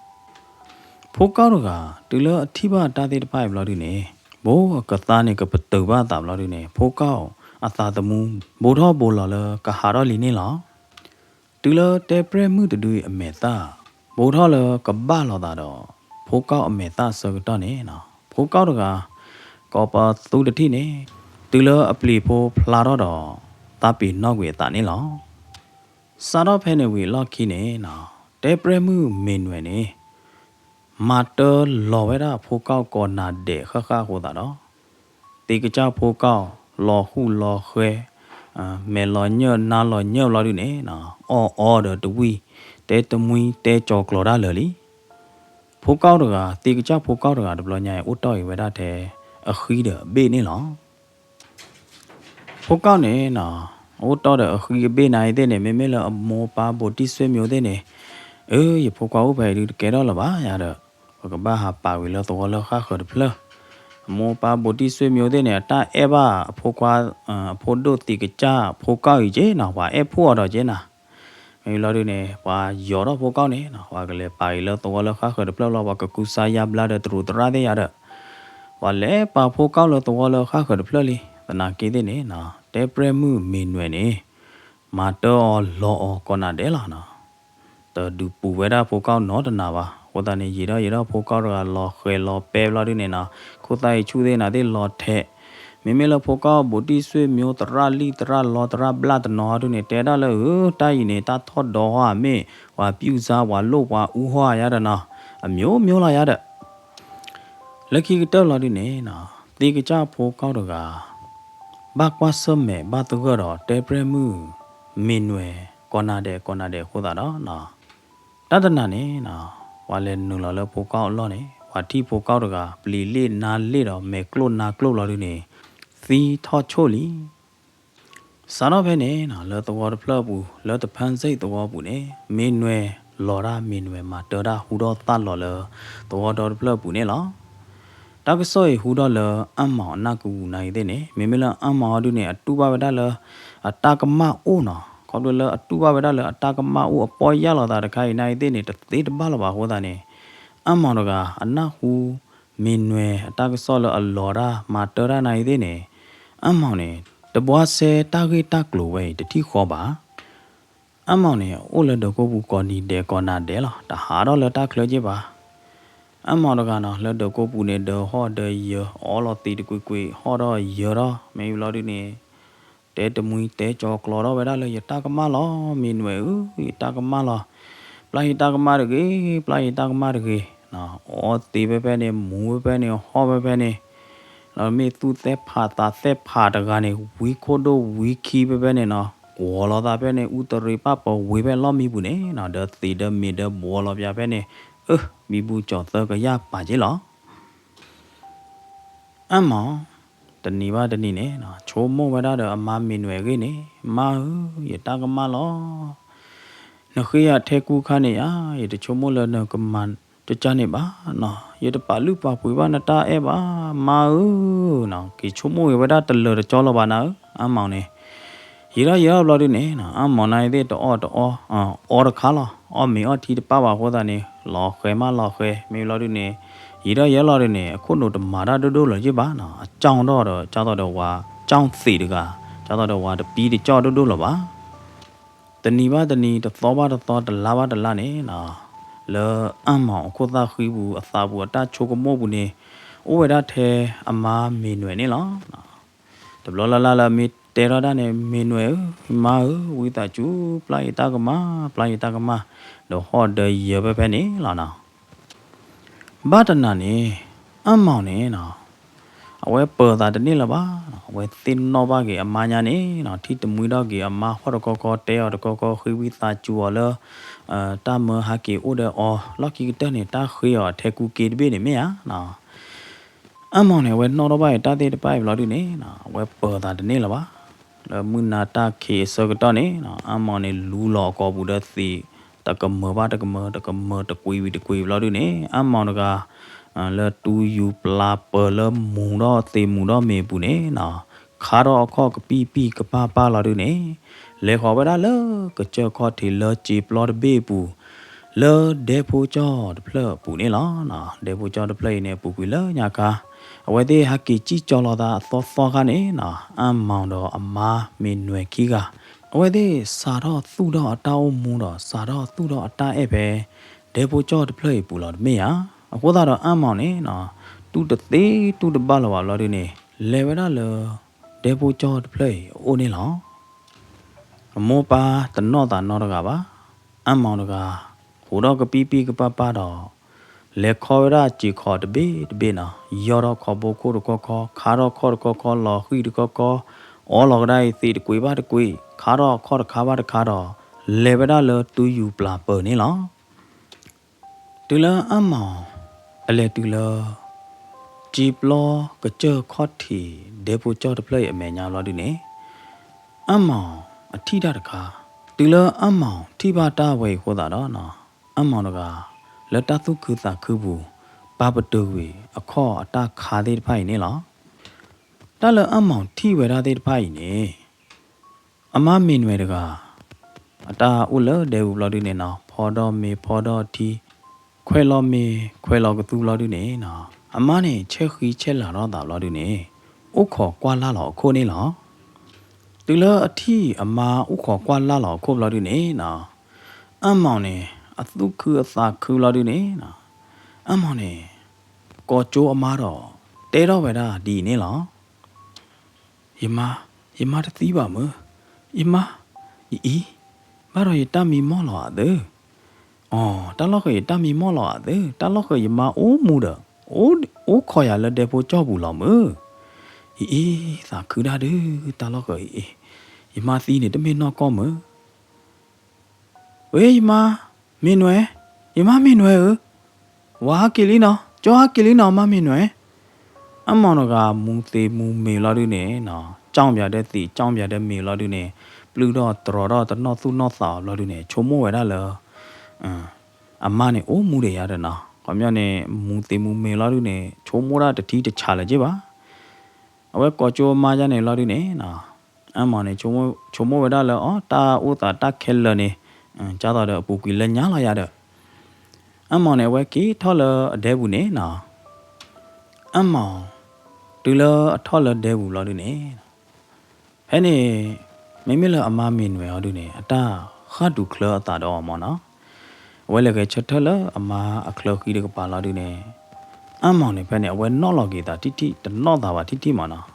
ဖိကၢ်တဂၤ တုၤလၢအထံၣ်ဘၣ်တၢ်သ့ၣ်တဖၣ်အံၤဘျီဒုန့ၣ် ဘိအကသါန့ၣ်ကပတုာ်ဘၣ်အသးဘျီဒုန့ၣ် ဖိကၢ်အသးသမူ ဘိထီၣ်ဘိလီၤလၢကဟးထီၣ်လံန့ၣ်လီၤ. တုၤလၢတဲပြဲၢ်မုၣ်တဒုအံၤအမဲာ်သၣ် ဘိထီၣ်လၢကဘၣ်လိာ်သးဒီး ဖိကၢ်အမဲာ်သၣ်အဆၢကတီၢ်န့ၣ် ဖိကၢ်တဂၤ ကိးပသူတထံၣ်န့ၣ် တုၤလၢအပျံၤဖိဖျါထီၣ်ဒီး သးပ့ၤနီၣ်ကွံာ်အသးန့ၣ်လီၤ. စးထီၣ်ဖဲန့ၣ်ဝံၤအလီၢ်ခံန့ၣ် တဲပြဲၢ်မုၣ်မ့ၢ်နွဲၣ်န့ၣ် မၤတၢလီၤဝဲဒၣ်ဖိကၢ်ကိးနၤဒဲးဃၣ်ဃၣ်အဃိသတးဒီး သ့ကစၢ်ဖိကၢ်လီၤဟူၣ်လီၤဃဲ မဲာ်လီၤညၢၣ်နါလီၤညၢၣ်ဘျီဒုန့ၣ် အီၣ်အီဒီးတဝံၣ် တဲတမှံတဲကၠီၤကျီၤတၢ်လၢာ်လံ. ဖိကၢ်တဂၤ သ့ကစၢ်ဖိကၢ်တဂၤတဘျီညါအံၤ အိၣ်တီၢ်အံၤဝဲဒၣ်ထဲအဃံဒီးအဘ့ၣ်န့ၣ်လီၤ. ဖိကၢ်န့ၣ် အိၣ်တီၢ်ဒီးအဃံအဘ့ၣ်နၤအံၤသ့ၣ်န့ၣ် မ့မ့ၢ်လၢအမိၢ်ပၢ်ဘူးတံၢ်ဆွေမျိုးသ့ၣ်န့ၣ် အၢ ယဖိခွါအိၣ်ဖဲအံၤဒုတကဲထီၣ်လၢၤဘၣ်ယၤဒီး ပကဘၣ်ဟးပာ်ဝံၤလၢသဝီလၢဃၣ်ဃၢၤတဖျၢၣ်. အမိၢ်ပၢ်ဘူးတံၢ်ဆွေမျိုးသ့ၣ်န့ၣ် အတၢ်အဲၣ်ဘၣ်အဖိခွါ အဖိဒိၣ်သ့ကစၢ်ဖိကၢ်အံၤက့နီၤ ပှၤအဲၣ်ဖှိၣ်အီၤဒီးက့နီၤ မ့ၢ်လီၤဒုန့ၣ် ပှၤယီၤထီၣ်ဖိကၢ်န့ၣ် ပှၤကလဲၤပာ်အံၤလၢသဝီလၢဃၣ်ဃၢၤတဖျၢၣ်လီၤ. ပှၤကကူစါယါဘျါဒီးတရူးသရၣ်သ့ၣ်ယါဒီး ပှၤလဲၤပာ်ဖိကၢ်လၢသဝီလၢဃၣ်ဃၢၤတဖျၢၣ်လံ. သနာ်က့သ့ၣ်န့ၣ် တဲပြဲၢ်မုၣ်မ့ၢ်နွဲၣ်န့ၣ် မၤတၢအီၤလီၤအီၤကိးနၤဒဲးလီၤနီၤ. တဒုးပူၤဝဲဒၣ်ဖိကၢ်နီတနၤဘၣ်. အဃိသတးန့ၣ် ယံာ်ထီၣ်ယံာ်ထီၣ်ဖိကၢ်တဂၤလီၤဃဲၤလီၤပဲဘျီဒုန့ၣ်နီၤ ခိၣ်သၣ်အံၤဆူၣ်သ့ၣ်နၤသ့ၣ်လီၤထဲး မ့မ့ၢ်လၢဖိကၢ်ဘူးတံၢ်ဆွေမျိုးသရၣ်လံၣ်သရၣ်လီသရၣ်ဘျၣ်တနီၤဟီဒုန့ၣ် တဲဒၣ်လၢ အၢ တၢ်အံၤန့ၣ် တၢ်ထီၣ်ဒီဟီဧါမ့ၢ် ပှၤပျုၢ်စါပှၤလိၣ်ပှၤအူဟီဧါယါဒီးနီၤ အမျိုးမျိုးလီၤယါဒီး လၢခံကတၢၢ်လီၤဒုန့ၣ်နီၤ သ့ကစၢ်ဖိကၢ်တဂၤ ဘၣ်ကွၢ်ဆၢၣ်မဲာ်ဘၣ်သဂၢၢ်ဒီးတဲပြဲၢ်မုၣ် မ့ၢ်နွဲၣ် ကိးနၤဒဲးကိးနၤဒဲးအဃိသတးဒီး တၢ်တနၤန့ၣ်နီၤ ပှၤလဲၤနုာ်လီၤလၢဖိကၢ်အလီၢ်န့ၣ် ပှၤထံၣ်ဖိကၢ်တဂၤ ပျံၤလ့ၣ်နါလ့ၣ်ဒီးမဲာ်ကျိၣ်နါကျိၣ်ဘျီဒုန့ၣ် သံထီၣ်ဆိၣ်လံ. စးထီၣ်ဖဲန့ၣ်နီၤ လၢသဝီတဖျၢၣ်အပူၤ လၢတဖၣ်စ့ၣ်သဝီပူၤန့ၣ် မ့ၢ်နွဲၣ်လီၤတၢ် မ့ၢ်နွဲၣ်မၤတၢတၢ်ဟူထီၣ်သၣ်လီၤလၢ သဝီဒီတဖျၢၣ်အပူၤန့ၣ်လီၤ. တၢ်ကစီၣ်အံၤဟူထီၣ်လၢအၣ်မၤအီၤနၢ်ကဝူၤနၤအံၤသ့ၣ်န့ၣ် မ့မ့ၢ်လၢအၣ်မၤအီၤဒုန့ၣ် အတူၢ်ဘၣ်ဝဲဒၣ်လၢ အတၢ်ကမၣ်အိၣ်နီၤ ခီဖျိလၢအတူၢ်ဘၣ်ဝဲဒၣ်လၢအတၢ်ကမၣ်အိၣ်အပီၢ်ယၢ်လီၤသးတခါအံၤနၤအံၤသ့ၣ်န့ၣ် တသ့တဘၣ်လၢၤဘၣ်အဃိသတးန့ၣ် အၣ်မၤတဂၤအနၢ်ဟူ မ့ၢ်နွဲၣ်အတၢ်ကစီၣ်လၢအလီၤတၢ်မၤတၢတၢ်နၤအံၤသ့ၣ်န့ၣ် အၣ်မၤန့ၣ် တဘှါစဲတၢ်ဂ့ၢ်တၢ်ကျိၤဝဲအံၤတထံၣ်ဃီဘၣ်. အါမီၢ်န့ၣ် အိၣ်လၢဒၢးကိပူၤကိးနံၤဒဲးကိးနၤဒဲးလီၤ. တဟးထီၣ်လၢတၢ်ချၢက့ဘၣ်. အါမီၢ်တဂၤနီၤ လၢဒၢးကိပူၤန့ၣ် ဒၢးဟီၣ်ဒၢးယၢၤ အီလီၤသံးတကွ့ၢ်ကွ့ၢ် ဟီၣ်ထီၣ်ယၢၤထီၣ် မ့ၢ်ဘျီဒုန့ၣ် တဲတမှံတဲကၠီၤကျီၤထီၣ်ဝဲဒၣ်လၢ ယတၢ်ကမၣ်လီၤ မ့ၢ်နွဲၣ်ဧၢ, ယတၢ်ကမၣ်လီၤ. ပျၢ်ယတၢ်ကမၣ်တဂ့ၤ, ပျၢ်ယတၢ်ကမၣ်တဂ့ၤ. အီသံးဖဲဖဲန့ၣ် မူၤဖဲဖဲန့ၣ် ဟီၣ်ဖဲဖဲန့ၣ် လီၤမ့ၢ်သူၣ်သဲၣ်ဖးသးသဲၣ်ဖးတဂၤန့ၣ် ဝံခိၣ်ဒိၣ်ဝံခံဖဲဖဲန့ၣ်နီၤ ကွီၤလီၤသးဖဲန့ၣ် အူတရံးပၣ်ပဝ့ၤဖဲလီၢ်မံပူၤန့ၣ်နီၤ ဒီးသံးဒီးမ့ၤဒီးဘှီလီၤပျၢၤဖဲန့ၣ် အၢ မံဘူကၠီၤသၢကယၢ်ပာ်က့လီၤ. အါမီၢ် တနံၤဘၣ်တနံၤန့ၣ်နီၤ ဆိကမိၣ်ဝဲဒၣ်ဒီးအမါမ့ၢ်နွဲၣ်အဂ့ၢ်န့ၣ် မါဧၢ, ယတၢ်ကမၣ်လီၤ. နဃ့ယၤထဲကူခါန့ၣ်ဧါ, ယတဆိကမိၣ်လၢနကမၤတကၢ်န့ၣ်ဘၣ်နီၤ, ယတပာ်လုၢ်ပာ်ပှ့ၤဘၣ်နတၢ်အဲၣ်ဘၣ် မါဧၢနီၤ, က့ၤဆိကမိၣ်ဂ့ၤဝဲဒၣ်တလၢာ်တကၠီလၢၤဘၣ်နၤဧၢ, အါမီၢ်န့ၣ် ယံာ်ထီၣ်ယံာ်ထီၣ်ဘျီဒုန့ၣ်နီၤ အါမီၢ်န့ၣ်သ့ၣ်တအီၣ်တအီ အီတခါလီၤ, အီၣ်မ့ၤအီထံတပၣ်ဘၣ်အဃိသတးန့ၣ် လီၤဃဲၤမးလီၤဃဲၤ မ့ၢ်ဘျီဒုန့ၣ် ယံာ်ထီၣ်ယံာ်ထီၣ်လီၤဒုန့ၣ် အခိၣ်နူာ်တမၤတၢ်ဒိၣ်ဒိၣ်လၢၤယ့ၢ်ဘၣ်နီၤ, အကၠီၣ်ဒီး ကၢ်သိးဒီးဝၤ ကၠီၣ်သံးတဂၤ ကၢ်သိးဒီးဝၤတပံတကၠီၣ်ဒိၣ်ဒိၣ်လၢၤဘၣ်. တနံၤဘၣ်တနံၤ တသီဘၣ်တသီ တလါဘၣ်တလါန့ၣ်နီၤ လၢအါမီၢ်အခိၣ်သၣ်ဃံပူၤ အသးပူၤအတၢ်ဆိကမိၣ်ပူၤန့ၣ် အိၣ်ဝဲဒၣ်ထဲအမါမ့ၢ်နွဲၣ်န့ၣ်လီၤ. တဘျီလၢ်လၢ်လၢအမ့ၢ်တဲထီၣ်တၢ်န့ၣ် မ့ၢ်နွဲၣ်ဧၢ, မါဧၢ, ဝံသးစူၤ ပျၢ်ယတၢ်ကမၣ်, ပျၢ်ယတၢ်ကမၣ်, ဒီးဟီၣ်ဒီးယၢၤဖဲဖဲန့ၣ်လီၤနီၤ. ဘၣ်တနၤန့ၣ် အါမီၢ်န့ၣ်နီၤ အဝဲပၢၤသးတန့ၢ်လၢၤဘၣ်နီၤ, အဝဲသ့ၣ်နီၣ်ဘၣ်က့ၤအမါညါန့ၣ်နီၤ ထံၣ်တမှံထီၣ်က့ၤအမါဟီၣ်တခီခီ တဲအီၤတခီခီ ဃ့ဝံသးစူၤအီၤလၢ တၢ်မၢဟးက့ၤအိၣ်ဒီးအီၤ လီၢ်ခံကတၢၢ်န့ၣ် တၢ်ဃ့အီၤထဲကူက့တဘ့ၣ်န့ၣ်မ့ၢ်ဧါနီၤ. အါမီၢ်န့ၣ် အဝဲနီၣ်ထီၣ်ဘၣ်အံၤတၢ်သ့ၣ်တဖၣ်အံၤဘျီဒုန့ၣ်နီၤ အဝဲပၢၤသးတန့ၢ်လၢၤဘၣ်. လၢမုၢ်နၤတၢ်ခံးအဆၢကတီၢ်န့ၣ်နီၤ အါမီၢ်န့ၣ် လူလီၤကိာ်ပူၤဒီးသံး တကမၢၤဘၣ်တကမၢၤ တကမၢၤတကွံာ်ဝံၤတကွံာ်ဘျီဒုန့ၣ် အါမီၢ်တဂၤ လၢတူၢ်ယူၤပျၤပၢၤလၢမူၤထီၣ်သံးမူၤထီၣ်မ့ၤအပူၤန့ၣ်နီၤ ခါထီၣ်အခီၣ်ကပံၢ်ပံၢ်ကပၢ်ပၢ်လီၤဒုန့ၣ် လဲၤဃီၤဝဲဒၣ်လၢကစၢၢ်ခီၣ်ထံးလၢစံာ်ပျီတဘ့ၣ်အပူၤ လၢဒဲဖိကၠီတဖျၢၣ်အပူၤန့ၣ်လီၤ. ဒဲဖိကၠီတဖျၢၣ်အံၤန့ၣ် အပူၤကွံာ်လၢညါခါ အဝဲသ့ၣ်ဟဲက့ၤစံၣ်ကၠီလီၤသးအသီသီခါန့ၣ်နီၤ အါမီၢ်ဒီးအမါမ့ၢ်နွဲၣ်ခံဂၤ အဝဲသ့ၣ်စးထီၣ်သူၣ်ထီၣ်အတၢ်အိၣ်မူဒီး စးထီၣ်သူၣ်ထီၣ်အတၢ်အဲၣ်ဖဲ ဒဲဖိကၠီတဖျၢၣ်အံၤပူၤလီၤတမ့ၢ်ဧါ. အဃိသတးဒီးအါမီၢ်န့ၣ်နီၤ တူၢ်တသ့တူၢ်တဘၣ်လၢၤဘၣ်ဘျီဒုန့ၣ် လဲၤဝဲဒၣ်လၢ ဒဲဖိကၠီတဖျၢၣ်အံၤအအိၣ်န့ၣ်လီၤ. အမိၢ်ပၢ်တနီၣ်သးနီတဂၤဘၣ်. အါမီၢ်တဂၤ ဟူးထီၣ်ကပံၢ်ပံၢ်ကပၢ်ပၢ်ဒီး လဲၤခီဝဲဒၣ်စံာ်ခီၣ်တဘ့ၣ်တဘ့ၣ်နီၤ ယီၢ်ထီၣ်ခီဘိခိၣ်တခီခီ ခါထီၣ်ခီၣ်တခီခီ လီၤဃံၢ်တခီခီ အီလီၤကဒါအံၤသံးတကွံာ်ဘၣ်တကွံာ် ခါထီၣ်အခီၣ်တခါဘၣ်တခါဒီး လဲၤဝဲဒၣ်လၢတူၢ်ယူၤပျၤပၢၤန့ၣ်လီၤ. တုၤလၢအါမီၢ် အလဲၤတုၤလၢ စံာ်ပျီကစၢၢ်ခီၣ်ထံး ဒဲဖိကၠီတဖျၢၣ်အံၤအမဲာ်ညါဘျီဒုန့ၣ် အါမီၢ်အထံၣ်တၢ်တခါ, တုၤလၢအါမီၢ်ထံၣ်ဘၣ်တၢ်ဝဲအံၤအဃိသတးဒီး အါမီၢ်တဂၤ လၢတၢ်သူၣ်ခုသးခုပူၤ ပာ်ပတုာ်ကွံာ်အခီၣ်အတၢ်ခါသ့ၣ်တဖၣ်အံၤန့ၣ်လီၤ. တၢ်လၢအါမီၢ်ထံၣ်ဝဲဒၣ်သ့ၣ်တဖၣ်အံၤန့ၣ် အမါမ့ၢ်နွဲၣ်တဂၤ အတၢ်အိၣ်လၢဒဲပူၤဘျီဒုန့ၣ်နီၤ ဖီဒီးမ့ၤဖီဒီးထံ ခွဲးလီၤမ့ၤခွဲးလီၤကသူဘျီဒုန့ၣ်နီၤ အမါန့ၣ် ဆဲးဃံဆဲးလၤထီၣ်သးဘျီဒုန့ၣ် အိၣ်ခိးကွၢ်လၢ်လီၤအခိၣ်န့ၣ်လီၤ. တုၤလၢအထံၣ်အမါအိၣ်ခိးကွၢ်လၢ်လီၤအခိၣ်ဘျီဒုန့ၣ်နီၤ အါမီၢ်န့ၣ် အသူၣ်ခုအသးခုဘျီဒုန့ၣ်နီၤ အါမီၢ်န့ၣ် ကိးကၠိအမါဒီး တဲထီၣ်ဝဲဒၣ်ဒ်အံၤန့ၣ်လီၤ. ယမါ, ယမါတသံဘၣ်မုၢ်, ယမါ, ယအံၤ, ဘၣ်ဒီးယတၢ်မံမီၢ်လီၤအသၢ, အိ, တၢ်လီၢ်ဃၢၤယတၢ်မံမီၢ်လီၤအသၢ, တၢ်လီၢ်ဃၢၤယမါအိၣ်မူဒီး အိၣ်ခိးယၤလၢဒဲဖိကၠီပူၤလီၤမုၢ်, ယအံၤ သးခုဒၣ်ဒုး တၢ်လီၢ်ဃၢၤအံၤ, ယမါသံန့ၣ်တမ့ၢ်နီၢ်ကီၢ်မုၢ် ဝဲ ယမါမ့ၢ်နွဲၣ်, ယမါမ့ၢ်နွဲၣ်ဧၢ, ဝၤဟဲက့ၤလံနီၤ, ကၠီဟဲက့ၤလံနီၤ မါမ့ၢ်နွဲၣ်, အါမီၢ်တဂၤမူသံးမူမ့ၤလီၤဒုန့ၣ်နီၤ, ကၠီၣ်ပၠးဒီးသံး ကၠီၣ်ပၠးဒီးမ့ၤလီၤဒုန့ၣ်, ပျုၢ်ထီၣ်တြီၤထီၣ်တနီၣ်သူၣ်နီၣ်သးအီၤဘျီဒုန့ၣ် ဆိကမိၣ်ဝဲဒၣ်လၢ အမါန့ၣ်အိၣ်မူဒီးယၤဒီးနီၤ, ခီပညီန့ၣ် မူသံးမူမ့ၤလီၤဒုန့ၣ် ဆိကမိၣ်ဒၣ်တထံတဆးလၢၤက့ဘၣ်. အဝဲကိးကၠိအမါယါန့ၣ်လီၤဒုန့ၣ်နီၤ, အါမီၢ်န့ၣ် ဆိကမိၣ်ဝဲဒၣ်လၢအီၤ တၢ်အိၣ်သးတၢ်ခဲလၢာ်န့ၣ်, ကၢ်သိးဒီးအပူၤကွံာ်လၢညါလီၤယၤဒီး, အါမီၢ်န့ၣ် အဝဲက့ၤထီၣ်လၢအဒဲပူၤန့ၣ်နီၤ, အါမီၢ် တုၤလၢအထီၣ်လၢဒဲပူၤလီၤဒုန့ၣ် ဖဲန့ၣ် မ့မ့ၢ်လၢအမါမ့ၢ်နွဲၣ်အီၤဒုန့ၣ် အတၢ် ဃၣ်ဒူၣ်ချၢအသးဒီးအီၤမၢ်နီၤ. အဝဲလဲၤဂဲၤဆၢထၢၣ်လၢအမါအချၢဃံတကပၤလီၤဒုန့ၣ်, အၢၣ်မီၣ်န့ၣ် ဖဲန့ၣ် အဝဲနီၣ်လီၤက့ၤသးထံထံၣ် တနီၣ်သးဘၣ်ထံထံၣ်မၢ်နီၤ.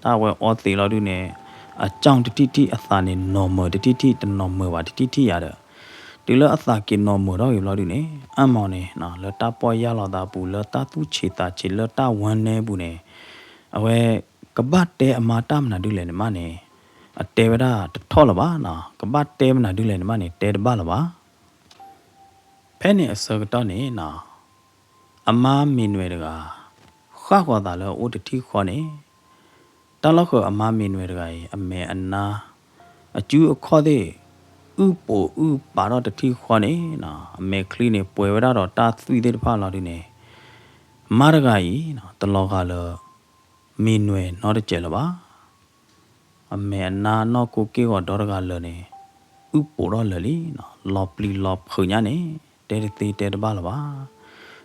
တၢ်အဝဲအီသံးလီၤဒုန့ၣ်, အကၠီၣ်တထံၣ်ထံၣ် အသးန့ၣ်နီၢ်မုာ်တထံၣ်ထံၣ် တနီၢ်မုာ်ဘၣ်တထံၣ်ထံၣ်ယၤဒီး, တုၤလၢအသးက့ၤနီၢ်မုာ်ထီၣ်က့ၤဘျီဒုန့ၣ် အၢၣ်မီၣ်န့ၣ် လၢတၢ်ပီၢ်ယၢ်လီၤသးပူၤ လၢတၢ်သူၣ်ဆံးသးဆံး လၢတၢ်ဝါနဲပူၤန့ၣ်, အဝဲ ကဘၣ်တဲအမါတၢ်မနုၤဒုလဲၣ်န့ၣ်မးန့ၣ်, အတဲဝဲဒၣ်တထီၣ်လၢၤဘၣ်နီၤ. ကဘၣ်တဲမနုၤဒုလဲၣ်န့ၣ်မးန့ၣ် တဲတဘၣ်လၢၤဘၣ်. ဖဲန့ၣ်အဆၢကတီၢ်န့ၣ်နီၤ, အမါမ့ၢ်နွဲၣ်တဂၤ ဃၣ်ဃီၤသးလၢအအိၣ်တထံၣ်ဃီန့ၣ်, တၢ်လီၢ်ဃၢၤအမါမ့ၢ်နွဲၣ်တဂၤအံၤ အမဲာ်အနါ အစုအခီၣ်သ့ၣ် အုၣ်ပိာ်အုၣ်ပာ်ထီၣ်တထံၣ်ဃီန့ၣ်နီၤ, အမဲာ်ချံန့ၣ် ပှဲၤဝဲဒၣ်ဒီးတၢ်သွံၣ်သ့ၣ်တဖၣ်လီၤဒုန့ၣ်, မါတဂၤအံၤ တလီၤဂာ်လၢ မ့ၢ်နွဲၣ်နီတစဲးလၢၤဘၣ်. အမဲာ်အနါနီၢ်ခိက့ၢ်ဂီၤဒီတဂၤလၢာ်န့ၣ် အုၣ်ပိာ်ထီၣ်လၢာ်လံနီၤ, လီၤပျံၤလီၤဖုးညါန့ၣ် တဲတသ့တဲတဘၣ်လၢၤဘၣ်.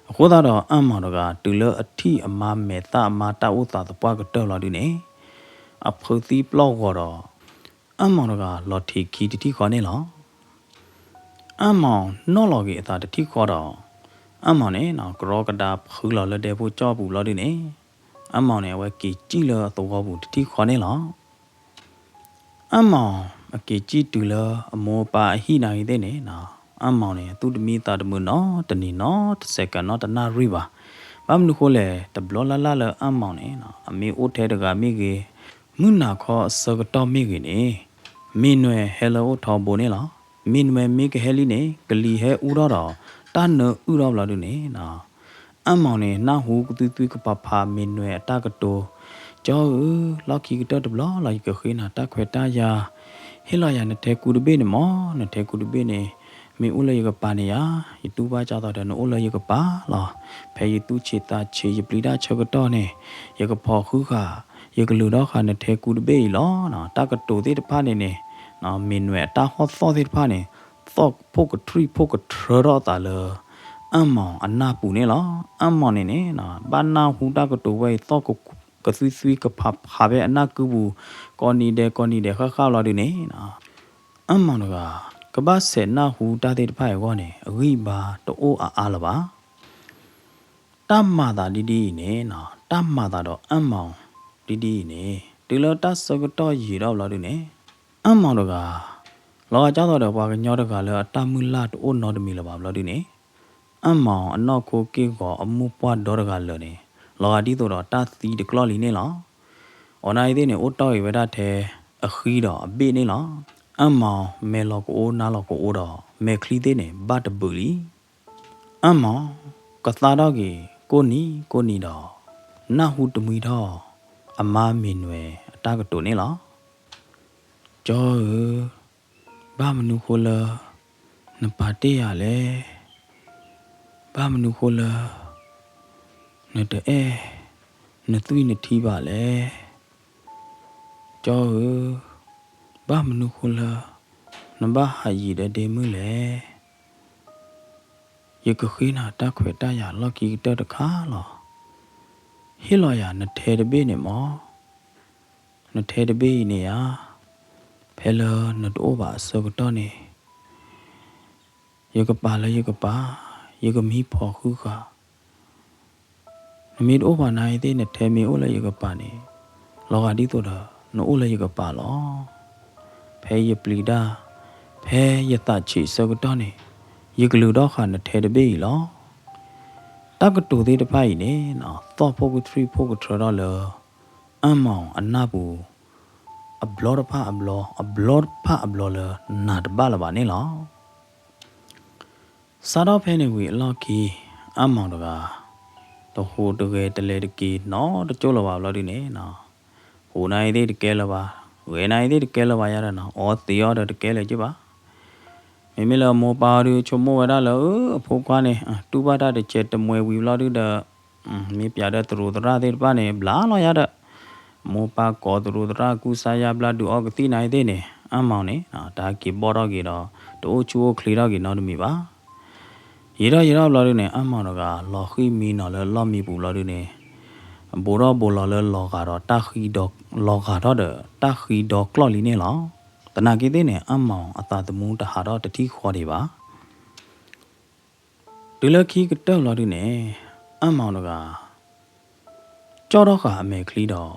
အဃိသတးဒီးအၢၣ်မီၣ်တဂၤ တုၤလၢအထံၣ်အမါမဲာ်သၣ်အမါတၢ်အိၣ်သးသပှၢ်ကတၢၢ်လီၤဒုန့ၣ်, အဖုးသံပျီၢ်ဂီၤဒီး အၢၣ်မီၣ်တဂၤလီၤထံးခံတထံၣ်ဃီန့ၣ်လီၤ. အၢၣ်မီၣ်နီၣ်လီၤက့ၤအသးတထံၣ်ဃီဒီး, အၢၣ်မီၣ်န့ၣ် ကရီကဒါဖုးလီၤလၢဒဲဖိကၠီၣ်ပူၤလီၤဒုန့ၣ်, အၢၣ်မီၣ်န့ၣ် အဝဲက့ၤစံၣ်လၢအသဝီပူၤတထံၣ်ဃီန့ၣ်လီၤ. အၢၣ်မီၣ်အက့ၤစံၣ်တုၤလၢအမိၢ်အပၢ်အဟံၣ်နာ်ဂ့ၤသ့ၣ်န့ၣ်, အၢၣ်မီၣ်န့ၣ် သူၣ်တမံသးတမုာ်နီတနံၤနီတစဲးကနီတနၣ်ရံၣ်ဘၣ်. ဘၣ်မနုၤဃိလဲၣ် တဘျီလၢ်လၢ်လၢအၢၣ်မီၣ်န့ၣ် အမ့ၢ်အိၣ်ထဲတဂၤမ့ၢ်ဂ့ၤ, မုၢ်နၤခီအဆၢကတီၢ်မ့ၢ်ဂ့ၤန့ၣ်, မ့ၢ်နွဲၣ်ဟဲလၢအိၣ်ထီဘိန့ၣ်လီၤ. မ့ၢ်နွဲၣ်မ့ၢ်ကဟဲလံန့ၣ် ကလံၤဟဲအူထီၣ်ဒီး တၢ်နၢအုၣ်ထီၣ်ဘျီဒုန့ၣ် အၢၣ်မီၣ်န့ၣ် နၢ်ဟူကသွံသွံကဖးဖးမ့ၢ်နွဲၣ်အတၢ်ကတိၤ, ကၠီဧၢ, လီၢ်ခံကတၢၢ်တဘျီလီၤ ယကဃ့နၤတၢ်ခွဲးတၢ်ယာ်, ဟ့ၣ်လီၤယၤနထဲကူတဘ့ၣ်န့ၣ်မၢ်, နထဲကူတဘ့ၣ်န့ၣ် မ့ၢ်အိၣ်လၢယကပၤန့ၣ်ယါ, ယတူၢ်ဘၣ်ကၢ်သိးဒီးနအိၣ်လၢယကပၤလီၤ. ဖဲယသူၣ်ဆံးသးဆံး ယပျံၤတၢ်ဆၢကတီၢ်န့ၣ်, ယကဖီၣ်ဃုဃာ်, ယကလုၢ်ထီၣ်ဃာ်နထဲကူတဘ့ၣ်အံၤလီၤ. တၢ်ကတိၤသ့ၣ်တဖၣ်န့ၣ်န့ၣ်, မ့ၢ်နွဲၣ်အတၢ်ဟီၣ်သီၣ်သ့ၣ်တဖၣ်န့ၣ်, သီၣ်ဖိကထြံၣ်ဖိကထြၢထီၣ်အသးလၢ အၢၣ်မီၣ်အနၢ်ပူၤန့ၣ်လီၤ. အၢၣ်မီၣ်န့ၣ်န့ၣ် ဘၣ်နၢ်ဟူတၢ်ကတိၤဝဲအံၤသီၣ်ကသွံသွံကဖးဖးဖဲအနၢ်ကုပူၤ, ကိးနံၤဒဲးကိးနံၤဒဲးဃၣ်ဃၣ်လီၤဒုန့ၣ်, အၢၣ်မီၣ်တဂၤ ကဘၣ်ဆဲးနၢ်ဟူတၢ်သ့ၣ်တဖၣ်အံၤအဂီၢ်န့ၣ် အဂံၢ်ဘါတအိၣ်အါအါလၢၤဘၣ်. တၢ်မၤသးဒ်ဒ်အံၤန့ၣ်, တၢ်မၤသးဒီးအၢၣ်မီၣ်ဒ်ဒ်အံၤန့ၣ်, တုၤလၢတၢ်ဆၢကတီၢ်ယံာ်ထီၣ်ဘျီဒုန့ၣ်, အၢၣ်မီၣ်တဂၤ လီၤဂာ်ကၢ်သိးဒီးပှၤကညီတဂၤလၢအတၢ်မုၢ်လၢ်တအိၣ်နီတမံၤလၢၤဘၣ်ဘျီဒုန့ၣ်, အၢၣ်မီၣ်အနီၢ်ခိက့ၢ်ဂီၤအမိၢ်ပှၢ်ဒီတဂၤလၢာ်န့ၣ်, လီၤဂာ်ဒ်သိးဒီးတၢ်သံတကျီၢ်လံန့ၣ်လီၤ. အီၤနာ်အံၤသ့ၣ်န့ၣ် အိၣ်တီၢ်ဂ့ၤဝဲဒၣ်ထဲအဃံဒီးအဘ့ၣ်န့ၣ်လီၤ. အၢၣ်မီၣ်မဲာ်လီၤကအိနါလီၤကအိဒီး မဲာ်ချံသ့ၣ်န့ၣ် ဘၣ်တဘုးလံ. အၢၣ်မီၣ် ကသါထီၣ်က့ၤကိးနံၤကိးနံၤဒီး နၢ်ဟူတမှံထီၣ် အမါမ့ၢ်နွဲၣ်အတၢ်ကတိၤန့ၣ်လီၤ. ကၠီဧၢ, ဘၣ်မနုၤဃိလၢ နပာ်တ့ၢ်ယၤလဲၣ်. ဘၣ်မနုၤဃိလၢ နတအဲၣ်နသွံၣ်နထံဘၣ်လဲၣ်. ကၠီဧၢ, ဘၣ်မနုၤဃိလၢ နဘၣ်ဟးယံၤဒီးဒ့မုၢ်လဲၣ်. ယကဃ့နၤတၢ်ခွဲးတၢ်ယာ်လီၢ်ခံကတၢၢ်တခါလီၤ. ဟ့ၣ်လီၤယၤနထဲတဘ့ၣ်န့ၣ်မၢ်. နထဲတဘ့ၣ်အံၤန့ၣ်ဧါ, ဖဲလၢနတအိၣ်ဘၣ်အဆၢကတီၢ်န့ၣ် ယကပာ်လၢယကပာ်, ယကမံဖီၣ်ဃုဃာ်. နမ့ၢ်တအိၣ်ဘၣ်နာ်အံၤသ့ၣ် နထဲမ့ၢ်အိၣ်လၢယကပၤန့ၣ်, လီၤဂာ်ဒ်သိးဒီး နအိၣ်လၢယကပၤလီၤ. ဖဲယပျံၤတၢ်, ဖဲယသးဆံးအဆၢကတီၢ်န့ၣ်, ယကလုၢ်ထီၣ်ဃာ်နထဲတဘ့ၣ်အံၤလီၤ. တၢ်ကတိၤသ့ၣ်တဖၣ်အံၤန့ၣ် သီၣ်ဖိကထြံၣ်ဖိကထြၢထီၣ်လၢ အၢၣ်မီၣ်အနၢ်ပူၤ အဘျီတဖၣ်အဘျီ, အဘျီတဖၣ်အဘျီလၢနၤတဘၣ်လၢၤဘၣ်န့ၣ်လီၤ. စးထီၣ်ဖဲန့ၣ်ဝံၤအလီၢ်ခံ အၢ်မီၣ်တဂၤ တဟူးတဂဲၤတလဲၤတက့ၤနီတကၠိၢ်လၢၤဘၣ်ဘျီဒုန့ၣ်, ဟူးနၤအံၤသ့ၣ်တကဲလၢၤဘၣ်, ဂဲၤနၤအံၤသ့ၣ်တကဲလၢၤဘၣ်ယၤဒီးနီၤ, အီသံးအီၤဒီးတကဲလၢၤက့ၤဘၣ်. မ့မ့ၢ်လၢအမိၢ်ပၢ်အီၤဒုး ဆိကမိၣ်ဝဲဒၣ်လၢ အဖိခွါန့ၣ် တူၢ်ဘၣ်တၢ်တစဲးတမှဲၤဝံၤဘျီဒုဒီး မ့ၢ်ပျးဒီးသရူးသရၣ်သ့ၣ်တဖၣ်န့ၣ် ဘျးလီၤယၤဒီး မိၢ်ပၢ်ကိးသရူးသရၣ်ကူစါယါဘျါဒုးအီကသံၣ်နၤအံၤသ့ၣ်န့ၣ် အၢ်မီၣ်န့ၣ် တၢ်က့ၤဘီၣ်ထီၣ်က့ၤဒီး တအိၣ်ဆူၣ်အိၣ်ချ့ထီၣ်က့ၤနီတမံၤဘၣ်. ယံာ်ထီၣ်ယံာ်ထီၣ်ဘျီဒုန့ၣ် အၢ်မီၣ်တဂၤ လီၤဃံၢ်မံနီၤလၢလီၢ်မံပူၤဘျီဒုန့ၣ် ဘူးထီၣ်ဘူးလီၤလၢလီၤဂာ်ဒီးတၢ်ဃံဒီး လီၤဂာ်ထီၣ်ဒီးတၢ်ဃံဒီကျီၢ်လံန့ၣ်လီၤ. သနာ်က့သ့ၣ်န့ၣ် အၣ်မီၣ်အသးသမူတဟးထီၣ်တထံၣ်ဃီဒံးဘၣ်. တုၤလၢခံကတၢၢ်လီၤဒုန့ၣ် အၣ်မီၣ်တဂၤ ကၠီၣ်ထီၣ်ဃာ်အမဲာ်ချံဒီး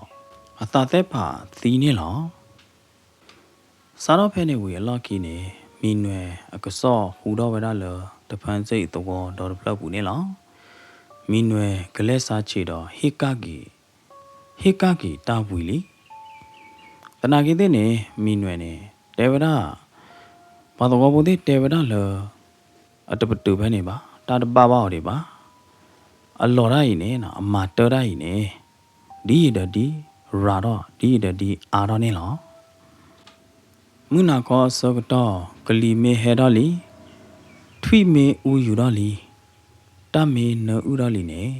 အသးသ့ၣ်ဖးသံန့ၣ်လီၤ. စးထီၣ်ဖဲန့ၣ်ဝံၤအလီၢ်ခံန့ၣ် မံၤနွဲၣ်အကစီၣ်ဟူထီၣ်ဝဲဒၣ်လၢ တဖၣ်စ့ၣ်အံၤသဝီဒီတဖျၢၣ်ပူၤန့ၣ်လီၤ. မံၤနွဲၣ်ကလဲၤဆါဆံးဒီး ဟ့ၣ်ကၣ်က့ၤ ဟ့ၣ်ကၣ်က့ၤတၢ်ဝံၤလံ. သနာ်က့သ့ၣ်န့ၣ် မံၤနွဲၣ်န့ၣ် တဲဝဲဒၣ် ပှၤသဝီဖိသ့ၣ်တဲဝဲဒၣ်လၢ အတပတုာ်ဖဲန့ၣ်ဘၣ်, တၢ်တဘၣ်ဘၣ်အီၤဒံးဘၣ်. အလီၤတၢ်အံၤန့ၣ် အမၤတၢ်တၢ်အံၤန့ၣ် ဒ်အံၤဒီးဒ် ရၤထီၣ် ဒ်အံၤဒီးဒ်အါထီၣ်န့ၣ်လီၤ. မုၢ်နၤခီအဆၢကတီၢ် ကလံၤမ့ၢ်ဟဲထီၣ်လံ, ထွံၣ်မ့ၢ်အူယူၤထီၣ်လံ, တၢ်မ့ၢ်နၢအုၣ်ထီၣ်လံန့ၣ်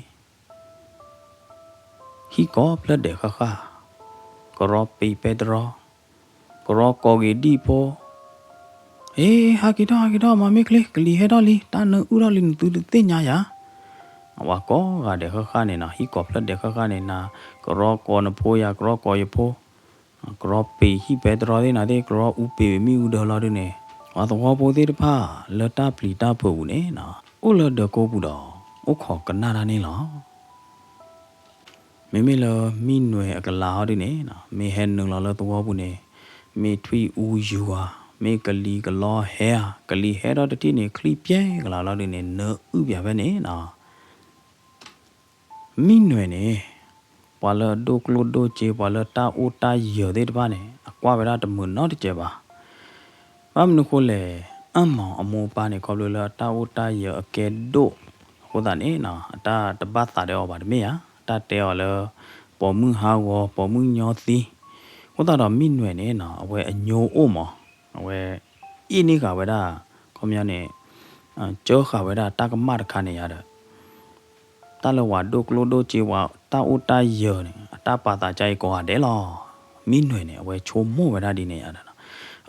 ဟံၣ်ကိးဖျၢၣ်ဒဲးဃၣ်ဃၣ်, ကရီပ့ၤပဲတြီ, ကရီကိးက့ၤဒံၣ်ဖိ, ဟ့ ဟးက့ၤထီၣ် ဟးက့ၤထီၣ် မၤမ့ၢ်ချ့ ကလံၤဟဲထီၣ်လံ တၢ်နၢအုၣ်ထီၣ်လံ နသုတသ့ၣ်ညါယၤ. အဝဲကိးဂၤဒဲးဃၣ်ဃၣ်န့ၣ်နီၤ ဟံၣ်ကိးဖျၢၣ်ဒဲးဃၣ်ဃၣ်န့ၣ်နၤ ကရီကိးနဖိယၤ ကရီကိးယဖိ ကရီပ့ၤဟံၣ်ပဲတြီသ့ၣ်နၤသ့ၣ် ကရီအူပ့ၤမ့ၣ်အူဒၢလီၤဒုန့ၣ် ပှၤသဝီဖိသ့ၣ်တဖၣ်လၢတၢ်ပျံၤတၢ်ဖုးပူၤန့ၣ်နီၤ အိၣ်လၢဒၢးကိးပူၤဒီး အိၣ်ခိးကနၣ်တၢ်န့ၣ်လီၤ. မ့မ့ၢ်လၢမံၤနွဲၣ်အကလၤဟီဒုန့ၣ်နီၤ မ့ၢ်ဟဲနုာ်လီၤလၢသဝီပူၤန့ၣ် မ့ၢ်ထွံၣ်အူယူၤဧါ, မ့ၢ်ကလံၤကလီဟဲဧါ, ကလံၤဟဲထီၣ်တထံၣ်န့ၣ် ချံပျဲကလၤလီၤဒုန့ၣ် နၢအုၣ်ပၠးဖဲန့ၣ်နီၤ မံၤနွဲၣ်န့ၣ် ပှၤလၢအဒိၣ်ကျိၣ်ဒိၣ်စ့ ပှၤလၢတၢ်အိၣ်တၢ်ယၢၤသ့ၣ်တဖၣ်န့ၣ် အကွၢ်ဝဲဒၣ်တမုာ်နီတစဲးဘၣ်. ဘၣ်မနုၤဃိလဲၣ်, အၣ်မီၣ်အမိၢ်အပၢ်န့ၣ် ခီဖျိလၢအတၢ်အိၣ်တၢ်ယၢၤအကဲဒိၣ်အဃိသတးန့ၣ်နီၤ အတၢ်တဘၣ်သးဒီးအီၤဘၣ်တမ့ၢ်ဧါ, အတၢ်တဲအီၤလၢ ပိာ်မုၣ်ဟးဂီၤ ပိာ်မုၣ်ညီသံ, အဃိသတးဒီးမံၤနွဲၣ်န့ၣ်နီၤ အဝဲအညိအိၣ်မး, အဝဲ အ့ၣ်န့ၢ်ဃာ်ဝဲဒၣ် ခီပညီန့ၣ် ကၢဃာ်ဝဲဒၣ်တၢ်ကမၣ်တခါန့ၣ်ယါဒီး တၢ်လၢပှၤဒိၣ်ကျိၣ်ဒိၣ်စ့ ပှၤတၢ်အိၣ်တၢ်ယၢၤန့ၣ် အတၢ်ပာ်သးကါအံၤကိးဂၤဒဲးလီၤ. မံၤနွဲၣ်န့ၣ် အဝဲဆိကမိၣ်ဝဲဒၣ်ဒ်န့ၣ်ယါဒီးနီၤ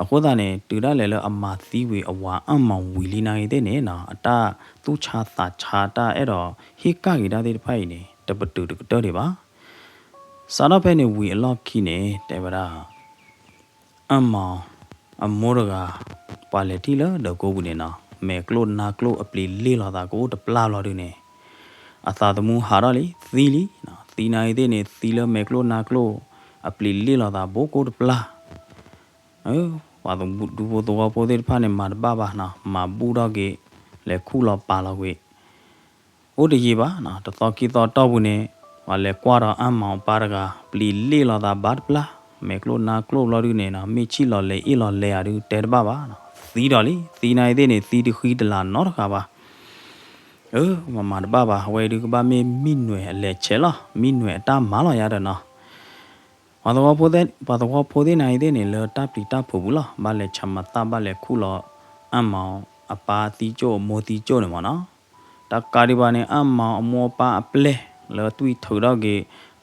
အဃိသတးန့ၣ် တုၤဒၣ်လဲာ်လၢအမၤသံဝံၤအဝၤအၣ်မီၣ်ဝံၤလံနာ်ဂ့ၤသ့ၣ်န့ၣ်နီၤ အတၢ်သူၣ်ဆါသးဆါ တၢ်အဲၣ်ဒိးဟ့ၣ်ကၣ်က့ၤတၢ်သ့ၣ်တဖၣ်အံၤန့ၣ် တပတုာ်တကတၢၢ်ဒံးဘၣ်. စးထီၣ်ဖဲန့ၣ်ဝံၤအလီၢ်ခံန့ၣ် တဲဝဲဒၣ် အၣ်မီၣ်အမိၢ်တဂၤ ပှၤလဲၤထံၣ်လၢဒၢးကိးပူၤန့ၣ်နီၤ မဲာ်ကျိၣ်နါကျိၣ်အပျံၤလ့ၢ်လီၤသးကအိၣ်တပျၢ်လီၤဒုန့ၣ် အသးသမူဟးထီၣ်လံ သံလံ, သံနာ်ဂ့ၤသ့ၣ်န့ၣ် သံလၢမဲာ်ကျိၣ်နါကျိၣ် အပျံၤလ့ၢ်လီၤသးဘိကိၣ်တပျၢ် ပှၤဒူဖိသဝီဖိသ့ၣ်တဖၣ်န့ၣ် မၤတဘၣ်ဘၣ်နီၤ မၤဘူၣ်ထီၣ်က့ၤ လဲၤခူၣ်လီၤပာ်လီၤကွံာ် အိၣ်တယံာ်ဘၣ်နီၤ တသီခံသီတီၢ်ပူၤန့ၣ် ပှၤလဲၤကွၢ်ဒီးအၣ်မီၣ်အပၢ်တဂၤ ပျံၤလ့ၢ်လီၤသးဘၣ်တပျၢ် မဲာ်ကျိၣ်နါကျိၣ်ဘျီဒုန့ၣ်နီၤ မ့ၢ်ဆံၣ်လီၤလဲၤအ့ၣ်လီၤလဲၤဧါဒု တဲတဘၣ်ဘၣ်နီၤ သံဒီးလံ သံနာ်ဂ့ၤသ့ၣ်န့ၣ် သံတဃံတလၤနီတဂၤဘၣ် အၢ မၤမၤတဘၣ်ဘၣ် အဝဲဒုကဘၣ်မ့ၢ်မံၤနွဲၣ်အလဲၤဆဲးလီၤ မံၤနွဲၣ်အတၢ်မၤလီၤယါဒီးနီၤ ပှၤသဝီဖိသ့ၣ် ပှၤသဝီဖိသ့ၣ်နာ်ဂ့ၤသ့ၣ်န့ၣ် လၢတၢ်ပျံၤတၢ်ဖုးပူၤလီၤ ဘၣ်လဲၤဆးမၤသၣ် ဘၣ်လဲၤခူၣ်လီၤ အၣ်မီၣ်အပၢ်သံကၠိၣ်အမိၢ်သံကၠိၣ်န့ၣ်မ့ၢ်နီၤ တကးဒံးဘၣ်န့ၣ် အၣ်မီၣ်အမိၢ်အပၢ်အပျဲၢ် လၢသွံၣ်ထုးထီၣ်က့ၤ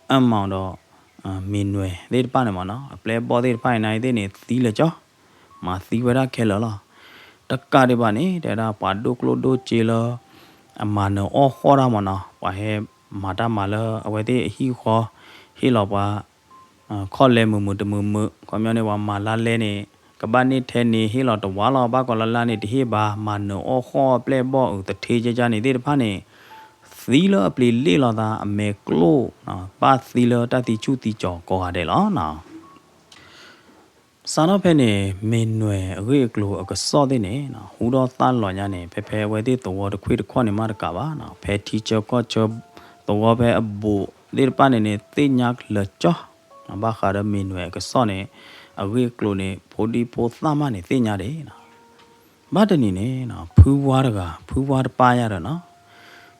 အၣ်မီၣ်ဒီး မံၤနွဲၣ်သ့ၣ်တဖၣ်န့ၣ်မ့ၢ်နီၤ အပျဲၢ်အဘီၣ်သ့ၣ်တဖၣ်အံၤနာ်ဂ့ၤသ့ၣ်န့ၣ် သံလၢာ်ကၠီ မၤသံဝဲဒၣ်ခဲလၢာ်လီၤ တကးဒံးဘၣ်န့ၣ် တဲဝဲဒၣ်ပှၤဒိၣ်ကျိၣ်ဒိၣ်စ့လၢ အမၤနၢၤအီၣ်ဃီၣ်တၢ်မ့ၢ်နီၤ ပှၤဟဲမၤတၢ်မၤလၢအဝဲသ့ၣ်အဟံၣ်ဃီ ဟ့ၣ်လီၤပှၤ ခီၣ်လဲမုာ်မုာ်တမုာ်မုာ် ခီပညီန့ၣ် ပှၤမၤလါလဲန့ၣ် ကဘၣ်န့ၢ်ထဲန့ၣ် ဟ့ၣ်လီၤတဝါလီၤ ဘၣ်ကီးလါလါန့ၣ် တဟ့ၣ်ဘၣ် မၤနၢၤအီၣ်ဃီၣ်ပျဲၢ်ဘီၣ်အုးသထ့ကၠၢကၠၢန့ၣ်သ့ၣ်တဖၣ်န့ၣ် သံလၢအပျံၤလ့ၢ်လီၤသး အမဲာ်ကျိၣ် ဘၣ်သံလၢတၢ်သံဆူၣ်သံကၠီၤကိးဂၤဒဲးလီၤနီၤ စးထီၣ်ဖဲန့ၣ် မံၤနွဲၣ်အဂ့ၢ်အကျိၤအကစီၣ်သ့ၣ်န့ၣ် ဟူထီၣ်သါလီၤညါန့ၣ် ဖဲဖဲအဝဲသ့ၣ်သဝီတခွံၣ်တခီၣ်န့ၣ်မးတကးဘၣ်နီၤ ဖဲထံဆၢကီၢ်ဆၢသဝီဖဲအဘူးသ့ၣ်တဖၣ်န့ၣ်န့ၣ် သ့ၣ်ညါလၢာ်ကၠီ ဘၣ်ဃးဒီးမံၤနွဲၣ်အကစီၣ်န့ၣ် အဂ့ၢ်အကျိၤန့ၣ် ဖိဒံဖိသၣ်မးန့ၣ်သ့ၣ်ညါဒံးနီၤ ဘၣ်တနံၤန့ၣ်နီၤ ဖုဝါတဂၤ ဖုဝါတပၢ်ယါဒီးနီၤ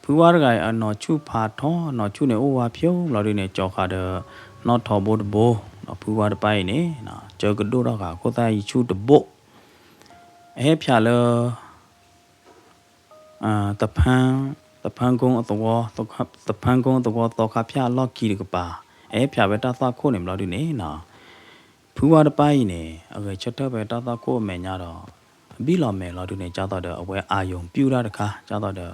ဖုဝါတဂၤအံၤ အနီၢ်ဆူၣ်ဖးထီ အနီၢ်ဆူၣ်န့ၣ်အိၣ်ဝါဖျိလီၤဒုန့ၣ် ကၠီၤဃာ်ဒီး နီၣ်ထီဘိတဘိ ဒီးဖုဝါတပၢ်အံၤန့ၣ် ကၢကဒိၣ်ထီၣ်ဃာ်အခိၣ်သၣ်ယံၤဆူၣ်တဘိ အဟဲဖၠးလၢ သဖၣ် သဖၣ်ကိသဝီ သဖၣ်ကိသဝီသီခါဖၠၣ်အလီၢ်ခံတကပၤ အဟဲဖၠးဝဲတၢ်သွၣ်ခိၣ်န့ၣ်ဘျီဒုန့ၣ်နီၤ ဖုဝါတပၢ်အံၤန့ၣ် အဂဲၤဆၢထၢၣ်ဖဲတၢ်သွၣ်ခိၣ်အမဲာ်ညါဒီး အဘံၣ်လီၤမဲာ်လီၤဒုန့ၣ် ကၢ်သိးဒီးအဝဲအာရုံပြုတ်တၢ်တခါ ကၢ်သိးဒီး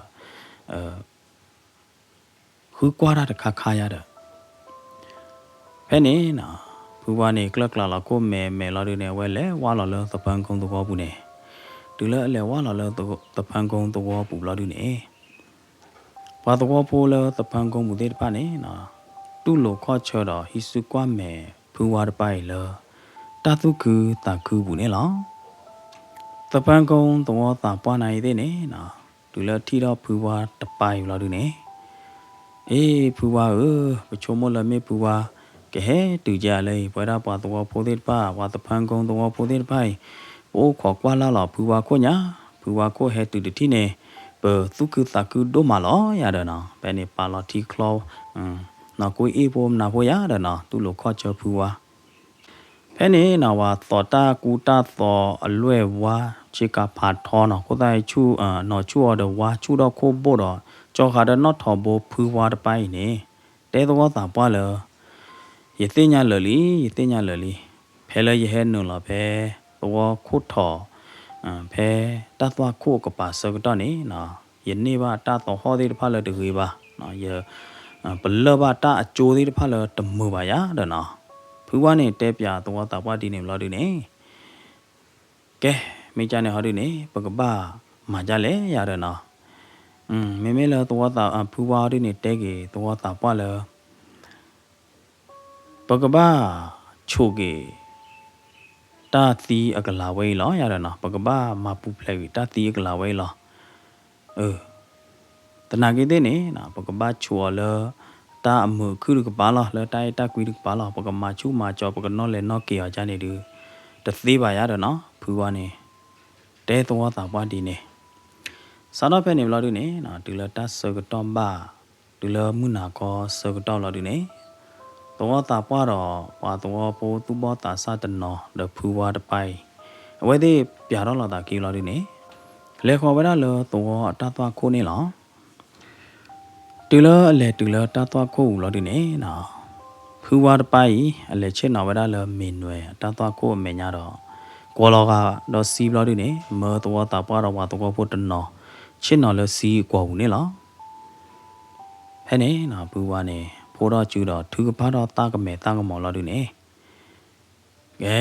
ဃုကွၢ်တၢ်တခါခါယါဒီး ဖဲန့ၣ်နီၤ ဖုဝါန့ၣ် ကျၢၢ်ကျးလီၤခိၣ်မဲာ်မဲာ်လီၤဒုန့ၣ် အဝဲလဲၤဝါလီၤလၢသဖၢကုန်းသဝီပူၤန့ၣ်, တုၤလၢအလဲၤဝါလီၤလၢသဖၢကုန်းသဝီပူၤလီၤဒုန့ၣ် ပှၤသဝီဖိလၢသဖၢကုန်းပူၤသ့ၣ်တဖၣ်န့ၣ် တူၢ်လိာ်ခီၣ်ဆၢဒီးဟံးစုကွၢ်မဲာ်ဖုဝါတပၢ်အံၤလၢ တၢ်သူၣ်ခုသးခုပူၤန့ၣ်လီၤ. သဖၢကုန်းသဝီသးပှၢ်နၤအံၤသ့ၣ်န့ၣ် တုၤလၢထံၣ်ထီၣ်ဖုဝါတပၢ်အံၤလီၤဒုန့ၣ် အ့ ဖုဝါဧၢ, ပဆိကမိၣ်လၢမ့ၢ်ဖုဝါ ကဟဲတုၤကလၢအံၤ ပဝဲဒၣ်ပှၤသဝီဖိသ့ၣ်တဖၣ် ပှၤသဖၢကုန်းသဝီဖိသ့ၣ်တဖၣ်အံၤ ပအိၣ်ခိးကွၢ်လၢ်လီၤဖုဝါခိၣ်ညါ, ဖုဝါခိၣ်ဟဲတုၤတထံၣ်န့ၣ် ပသူၣ်ခုသးခုဒိၣ်မးလီၤယၤဒီးနီၤ, ဖဲန့ၣ်ပာ်လီၤထံချီ နီၢ်ကွ့အ့ၣ်ဖိမနၤဖိယၤဒီးနီၤ, တူၢ်လိာ်ခီၣ်ဆၢဖုဝါ ဖဲန့ၣ်နီၤ ပှၤသိးတၢ်ကူတၢ်သိးအလွဲၢ်ဝါ ဆ့ကၤဖးထီနီၤ, ခိၣ်သၣ်ဆူၣ် နီၢ်ဆူၣ်အီၤဒီးဝါဆူၣ်ထီၣ်ခိၣ်ဘိၣ်ဒီး ကၠီဃးဒီးနီၣ်ထိးဘိဖုဝါတပၢ်အံၤန့ၣ် တဲသဝီသးပှၢ်လၢ ယသ့ၣ်ညါလၢာ်လံ, ယသ့ၣ်ညါလၢာ်လံ, ဖဲလၢယဟဲနုာ်လီၤဖဲ သဝီခိၣ်ထီး ဖဲတၢ်သွၣ်ခိၣ်အကပၤဆၢကတီၢ်န့ၣ်နီၤ, ယန့ၢ်ဘၣ်တၢ်သီဟီၣ်သ့ၣ်တဖၣ်လၢတဂ့ၤဘၣ်, ယ ပလၢၢ်ဘၣ်တၢ်အကၠိသ့ၣ်တဖၣ်လၢတမုာ်ဘၣ်ယၤဒီးနီၤ, ဖုဝါန့ၣ်တဲပၠးသဝီသးပှၢ်ဒ်န့ၣ်ဘျီဒုန့ၣ် ကဲ မ့ၢ်ကန့ၣ်ဟီဒုန့ၣ် ပကဘၣ်မၤဒ်လဲၣ်ယၤဒီးနီၤ, မ့မ့ၢ်လၢသဝီသး ဖုဝါဟီဒုန့ၣ် တဲက့ၤသဝီသးပှၢ်လၢ ပကဘၣ်ဆိးက့ၤ တၢ်သံအကလၤဝဲအံၤလီၤယၤဒီးနီၤ, ပကဘၣ်မၤပူၤဖျဲးက့ၤတၢ်သံအကလၤဝဲအံၤလီၤ. သနာ်က့သ့ၣ်န့ၣ် ပကဘၣ်ဆိးအီၤလၢ တၢ်အမုာ်အခုၣ်တကပၤလီၤ, လၢတၢ်အဲၣ်တၢ်ကွံတကပၤလီၤ, ပကမၤဆူၣ်မၤစီၤ ပကနီၣ်လဲၤနီၣ်က့ၤအီၤဒ်န့ၣ်ဒုး တသ့ဘၣ်ယၤဒီးနီၤ, ဖုဝါန့ၣ် တဲသဝီသးပှၢ်ဒ်န့ၣ် စးထီၣ်ဖဲန့ၣ်ဘျီဒုန့ၣ် တုၤလၢတၢ်ဆၢကတီၢ်ဘၣ်, တုၤလၢမုၢ်နၤခီဆၢကတီၢ်ဘျီဒုန့ၣ် သဝီသးပှၢ်ဒီး ပှၤသဝီဖိသူၣ်ဘီၣ်သးစၢ်တနီၤဒီးဖုဝါတပၢ်အံၤ အဝဲသ့ၣ်ပၠးထီၣ်လီၤသးခံဘျီဒုန့ၣ် လဲၤဃီၤဝဲဒၣ်လၢသဝီအတၢ်သွၣ်ခိၣ်န့ၣ်လီၤ. တုၤလၢအလဲၤတုၤလၢတၢ်သွၣ်ခိၣ်ပူၤဘျီဒုန့ၣ် ဖုဝါတပၢ်အံၤ အလဲၤဆ့ၣ်နီၤဝဲဒၣ်လၢမ့ၢ်နွဲၣ်အတၢ်သွၣ်ခိၣ်အမဲာ်ညါဒီး ကွီၤလီၤဂာ်ဒီးစံဘျီဒုန့ၣ် မၢသဝီသးပှၢ်ဒီးပှၤသဝီဖိတနီၤ ဆ့ၣ်နီၤလၢစံအကွီၤပူၤန့ၣ်လီၤ. ဖဲန့ၣ် ဖုဝါန့ၣ် ဖိထီၣ်စုဒီးထုကဖၣ်ထီၣ်သၣ်ကမဲာ်သၣ်ကမီၤလီၤဒုန့ၣ် ကဲ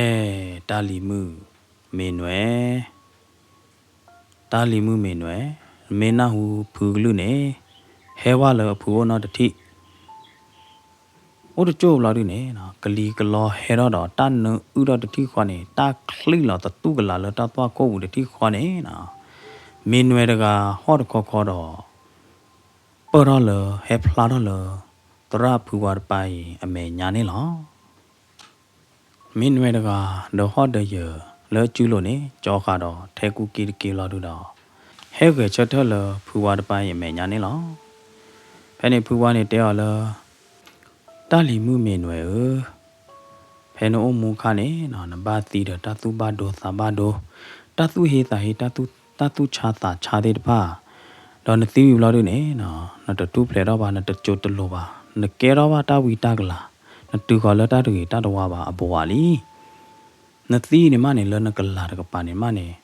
တၢ်လံၤမုၣ်မ့ၢ်နွဲၣ် တၢ်လံၤမုၣ်မ့ၢ်နွဲၣ်, မ့ၢ်နၢ်ဟူဖုကလုၢ်န့ၣ် ဟဲဝဲလၢအဖုအိၣ်နီတထံၣ်, အိၣ်တကၠိၢ်ဘျီဒုန့ၣ် ကလံၤကလီဟဲထီၣ်ဒီးတၢ်နၢအုၣ်ထီၣ်တထံၣ်ဃီန့ၣ် တၢ်ချံးလီၤသတူၢ်ကလာ်လၢတၢ်သွၣ်ခိၣ်ပူၤတထံၣ်ဃီန့ၣ် မ့ၢ်နွဲၣ်တဂၤဟီၣ်တခီခီဒီး ပၢၢ်ထီၣ်လၢ ဟဲဖျါထီၣ်လၢ သရၣ်ဖုဝါတပၢ်အံၤအမဲာ်ညါန့ၣ်လီၤ. မ့ၢ်နွဲၣ်တဂၤ ဒီးဟီၣ်ဒီးယၢၤလၢအစုလိၤန့ၣ် ကၠီဃာ်ဒီးထဲကူက့တက့ဘျီဒုဒီး ဟဲဂဲၤဆၢထၢၣ်လၢဖုဝါတပၢ်အံၤအမဲာ်ညါန့ၣ်လီၤ. ဖဲန့ၣ်ဖုဝါန့ၣ်တဲအီၤလၢ တၢ်လံၤမုၣ်မ့ၢ်နွဲၣ်ဧၢ, ဖဲနအိၣ်မူအခါန့ၣ် နဘၣ်သံဒီးတၢ်သူၣ်ဘၣ်ဒိသးဘၣ်ဒိ, တၢ်သူၣ်ဟ့သးဟ့ တၢ်သူၣ်ဆါသးဆါသ့ၣ်တဖၣ်, ဒီးနသံဝံၤဘျီဒုန့ၣ် နတတူၢ်ဖျဲးထီၣ်ဘၣ်, နတစိၤတလိၤဘၣ်, နကဲထီၣ်ဘၣ်တၢ်ဝံတၢ်ကလၤ, နတုၤဃီၤလၢတၢ်တဂ့ၤတၢ်တဝါဘၣ်အဘိးဝါလံ. နသံန့ၣ်မးန့ၣ် လၢနကလၤတကပၤန့ၣ်မးန့ၣ်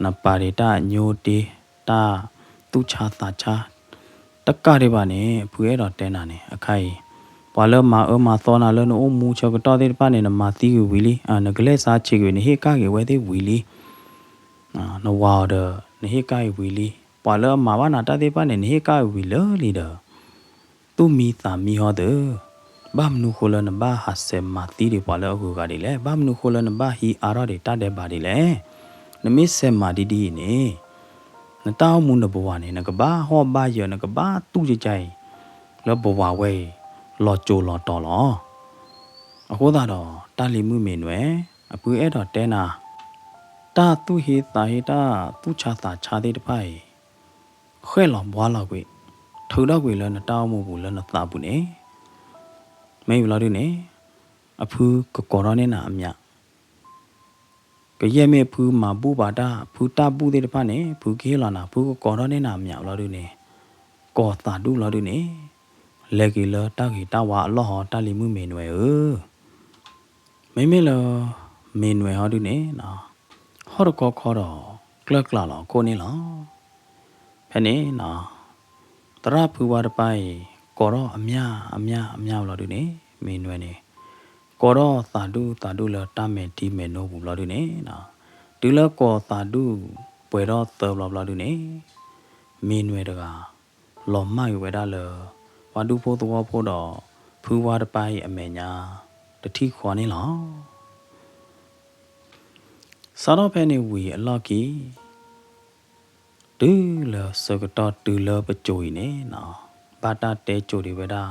နပာ်ဒ့တၢ်ညိတ့ တၢ်သူၣ်ဆါသးဆါ တကးဒံးဘၣ်န့ၣ် ဖုအဲၣ်ဒိးတဲနၤန့ၣ် အခါအံၤ ပှၤလၢမၤအၢမၤသီနၤလၢနအိၣ်မူဆၢကတီၢ်သ့ၣ်တဖၣ်န့ၣ် နမၤသံကွံာ်ဝံၤလံ, နကလဲၤစါဆံးကွံာ် နဟ့ၣ်ကၣ်က့ၤဝဲသ့ၣ်ဝံၤလံ, နဝၤအီၤဒီး နဟ့ၣ်ကၣ်က့ၤဝံၤလံ, ပှၤလၢအမၤဘၣ်နၤတၢ်သ့ၣ်တဖၣ်န့ၣ် နဟ့ၣ်ကၣ်က့ၤဝံၤလၢာ်လံဒီး သူၣ်မံသးမံဟီသၢ, ဘၣ်မနုၤဃိလၢနဘၣ်ဟးဆဲးမၤသံဒံးပှၤလၢအဂုၤအဂၤဒ်လဲၣ်, ဘၣ်မနုၤဃိလၢနဘၣ်ဟံးအါထီၣ်ဒံးတၢ်ဒဲးဘးဒ်လဲၣ်. နမ့ၢ်ဆဲးမၤဒ်ဒ်အံၤန့ၣ် နတၢ်အိၣ်မူနဘဝၤန့ၣ် နကဘၣ်ဟီၣ်ဘၣ်ယၢၤ နကဘၣ်တူၢ်ကကါအံၤ လၢဘဝၤဝဲအံၤ လီၤစိၤလီၤတီၤလီၤ. အဃိသတးဒီး တၢ်လံၤမုၣ်မ့ၢ်နွဲၣ် အဖုအဲၣ်ဒိးတဲနၤ တၢ်သူၣ်ဟ့သးဟ့ တၢ်သူၣ်ဆါသးဆါသ့ၣ်တဖၣ်အံၤ ဃဲၣ်လီၤဘှါလီၤကွံာ် ထုးထီၣ်ကွံာ်လၢနတၢ်အိၣ်မူပူၤလၢနသးပူၤန့ၣ် မ့ၢ်ဘျီဒုန့ၣ် အဖုကကိးထီၣ်န့ၢ်နၤအမျး ကယဲၢ်မ့ၢ်ဖုမၤဘူၣ်ဘၣ်တၢ် ဖုတၢ်ဘူၣ်သ့ၣ်တဖၣ်န့ၣ် ဖုကဟ့ၣ်လီၤနၤ ဖုကကိးထီၣ်န့ၢ်နၤအမျးဘျီဒုန့ၣ် ကိးသးဒူၣ်ဘျီဒုန့ၣ် လဲၤက့ၤလၢတၢ်ဂ့ၤတၢ်ဝါအလီၢ်ဟီ တၢ်လံၤမုၣ်မ့ၢ်နွဲၣ်ဧၢ မ့မ့ၢ်လၢ မ့ၢ်နွဲၣ်ဟီဒုန့ၣ် ဟီၣ်တခီခီဒီး ကျၢၢ်ကျးလီၤအခိၣ်န့ၣ်လီၤ. ဖဲန့ၣ် သရၣ်ဖုဝါတပၢ်အံၤ ကိးထီၣ်အမျးအမျးအမျးဘျီဒုန့ၣ် မ့ၢ်နွဲၣ်န့ၣ် ကိးထီၣ်သးဒူၣ်သးဒူၣ်လၢတၢ်မဲာ်ထံမဲာ်နိပူၤဘျီဒုန့ၣ်, တုၤလၢကိးသးဒူၣ်ပှဲၤထီၣ်သၢဘျီဘျီဒုန့ၣ်, မ့ၢ်နွဲၣ်တဂၤ လီၤမၢ်က့ၤဝဲဒၣ်လၢ ပှၤဒူဖိသဝီဖိဒီး ဖုဝါတပၢ်အံၤအမဲာ်ညါ တထံၣ်ဃီန့ၣ်လီၤ. စးထီၣ်ဖဲန့ၣ်ဝံၤအလီၢ်ခံ တုၤလၢဆၢကတီၢ်တုၤလၢပစိၤအံၤန့ၣ်နီၤ, ဘၣ်တၢ်တဲစိၤဒံးဝဲဒၣ်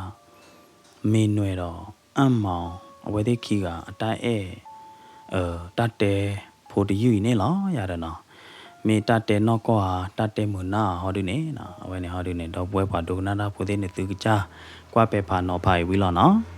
မ့ၢ်နွဲၣ်ဒီး အၣ်မီၤ အဝဲသ့ၣ်ခံဂၤအတၢ်အဲၣ် တၢ်တဲဖိတယုၢ်အံၤန့ၣ်လီၤ. ယၤဒီးနီၤ, မ့ၢ်တၢ်တဲနီၢ်ကီၢ်ဧါ တၢ်တဲမုာ်နၢ်ဧါဟီဒုန့ၣ်, အဝဲန့ၣ်ဟီဒုန့ၣ် ဒီပုၢ်ဝဲၢ်ပှၤဒိကနၣ်တၢ်ဖိသ့ၣ်န့ၣ် သုကစၢ်ကွၢ်ပဲာ်ဖးနီၤဖးအံၤဝံၤလီၤနီၤ.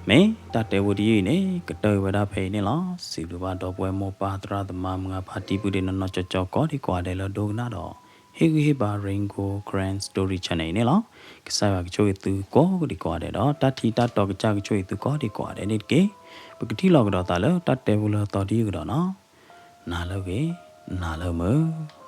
မ့ၢ်တၢ်တဲဖိတယုၢ်အံၤန့ၣ် ကတၢၢ်အံၤဝဲဒၣ်ဖဲအံၤန့ၣ်လီၤ. စံးဘျုးဘၣ်ဒီပုၢ်ဝဲၢ်မိၢ်ပၢ်သရၣ်သမါ မုၢ်ဂၢ်ဖါတံၢ်ပုၢ်ဒ့နီၢ်နီၢ်ကၠီကၠီ ကိးဒံကိးဂၤဒဲးလၢဒိကနၣ်ဒီး ဟ့ၣ်ဂံၢ်ဟ့ၣ်ဘါ Rain Gold Karen Story Channel အံၤန့ၣ်လီၤ. ကစၢ်ယွၤကဆိၣ်ဂ့ၤသုကိးဒံကိးဂၤဒဲးဒီး တၢ်ထံၣ်တၢ်တီကစၢ်ကဆိၣ်ဂ့ၤသုကိးဒံကိးဂၤဒဲးန့ၣ်တက့ၢ်. ပကထံၣ်လိာ်ကဒီးသးလၢတၢ်တဲဖိလၢအသီတယုၢ်ကဒီးနီၤ. နၤလၢအဂ့ၤ, နၤလၢမုာ်.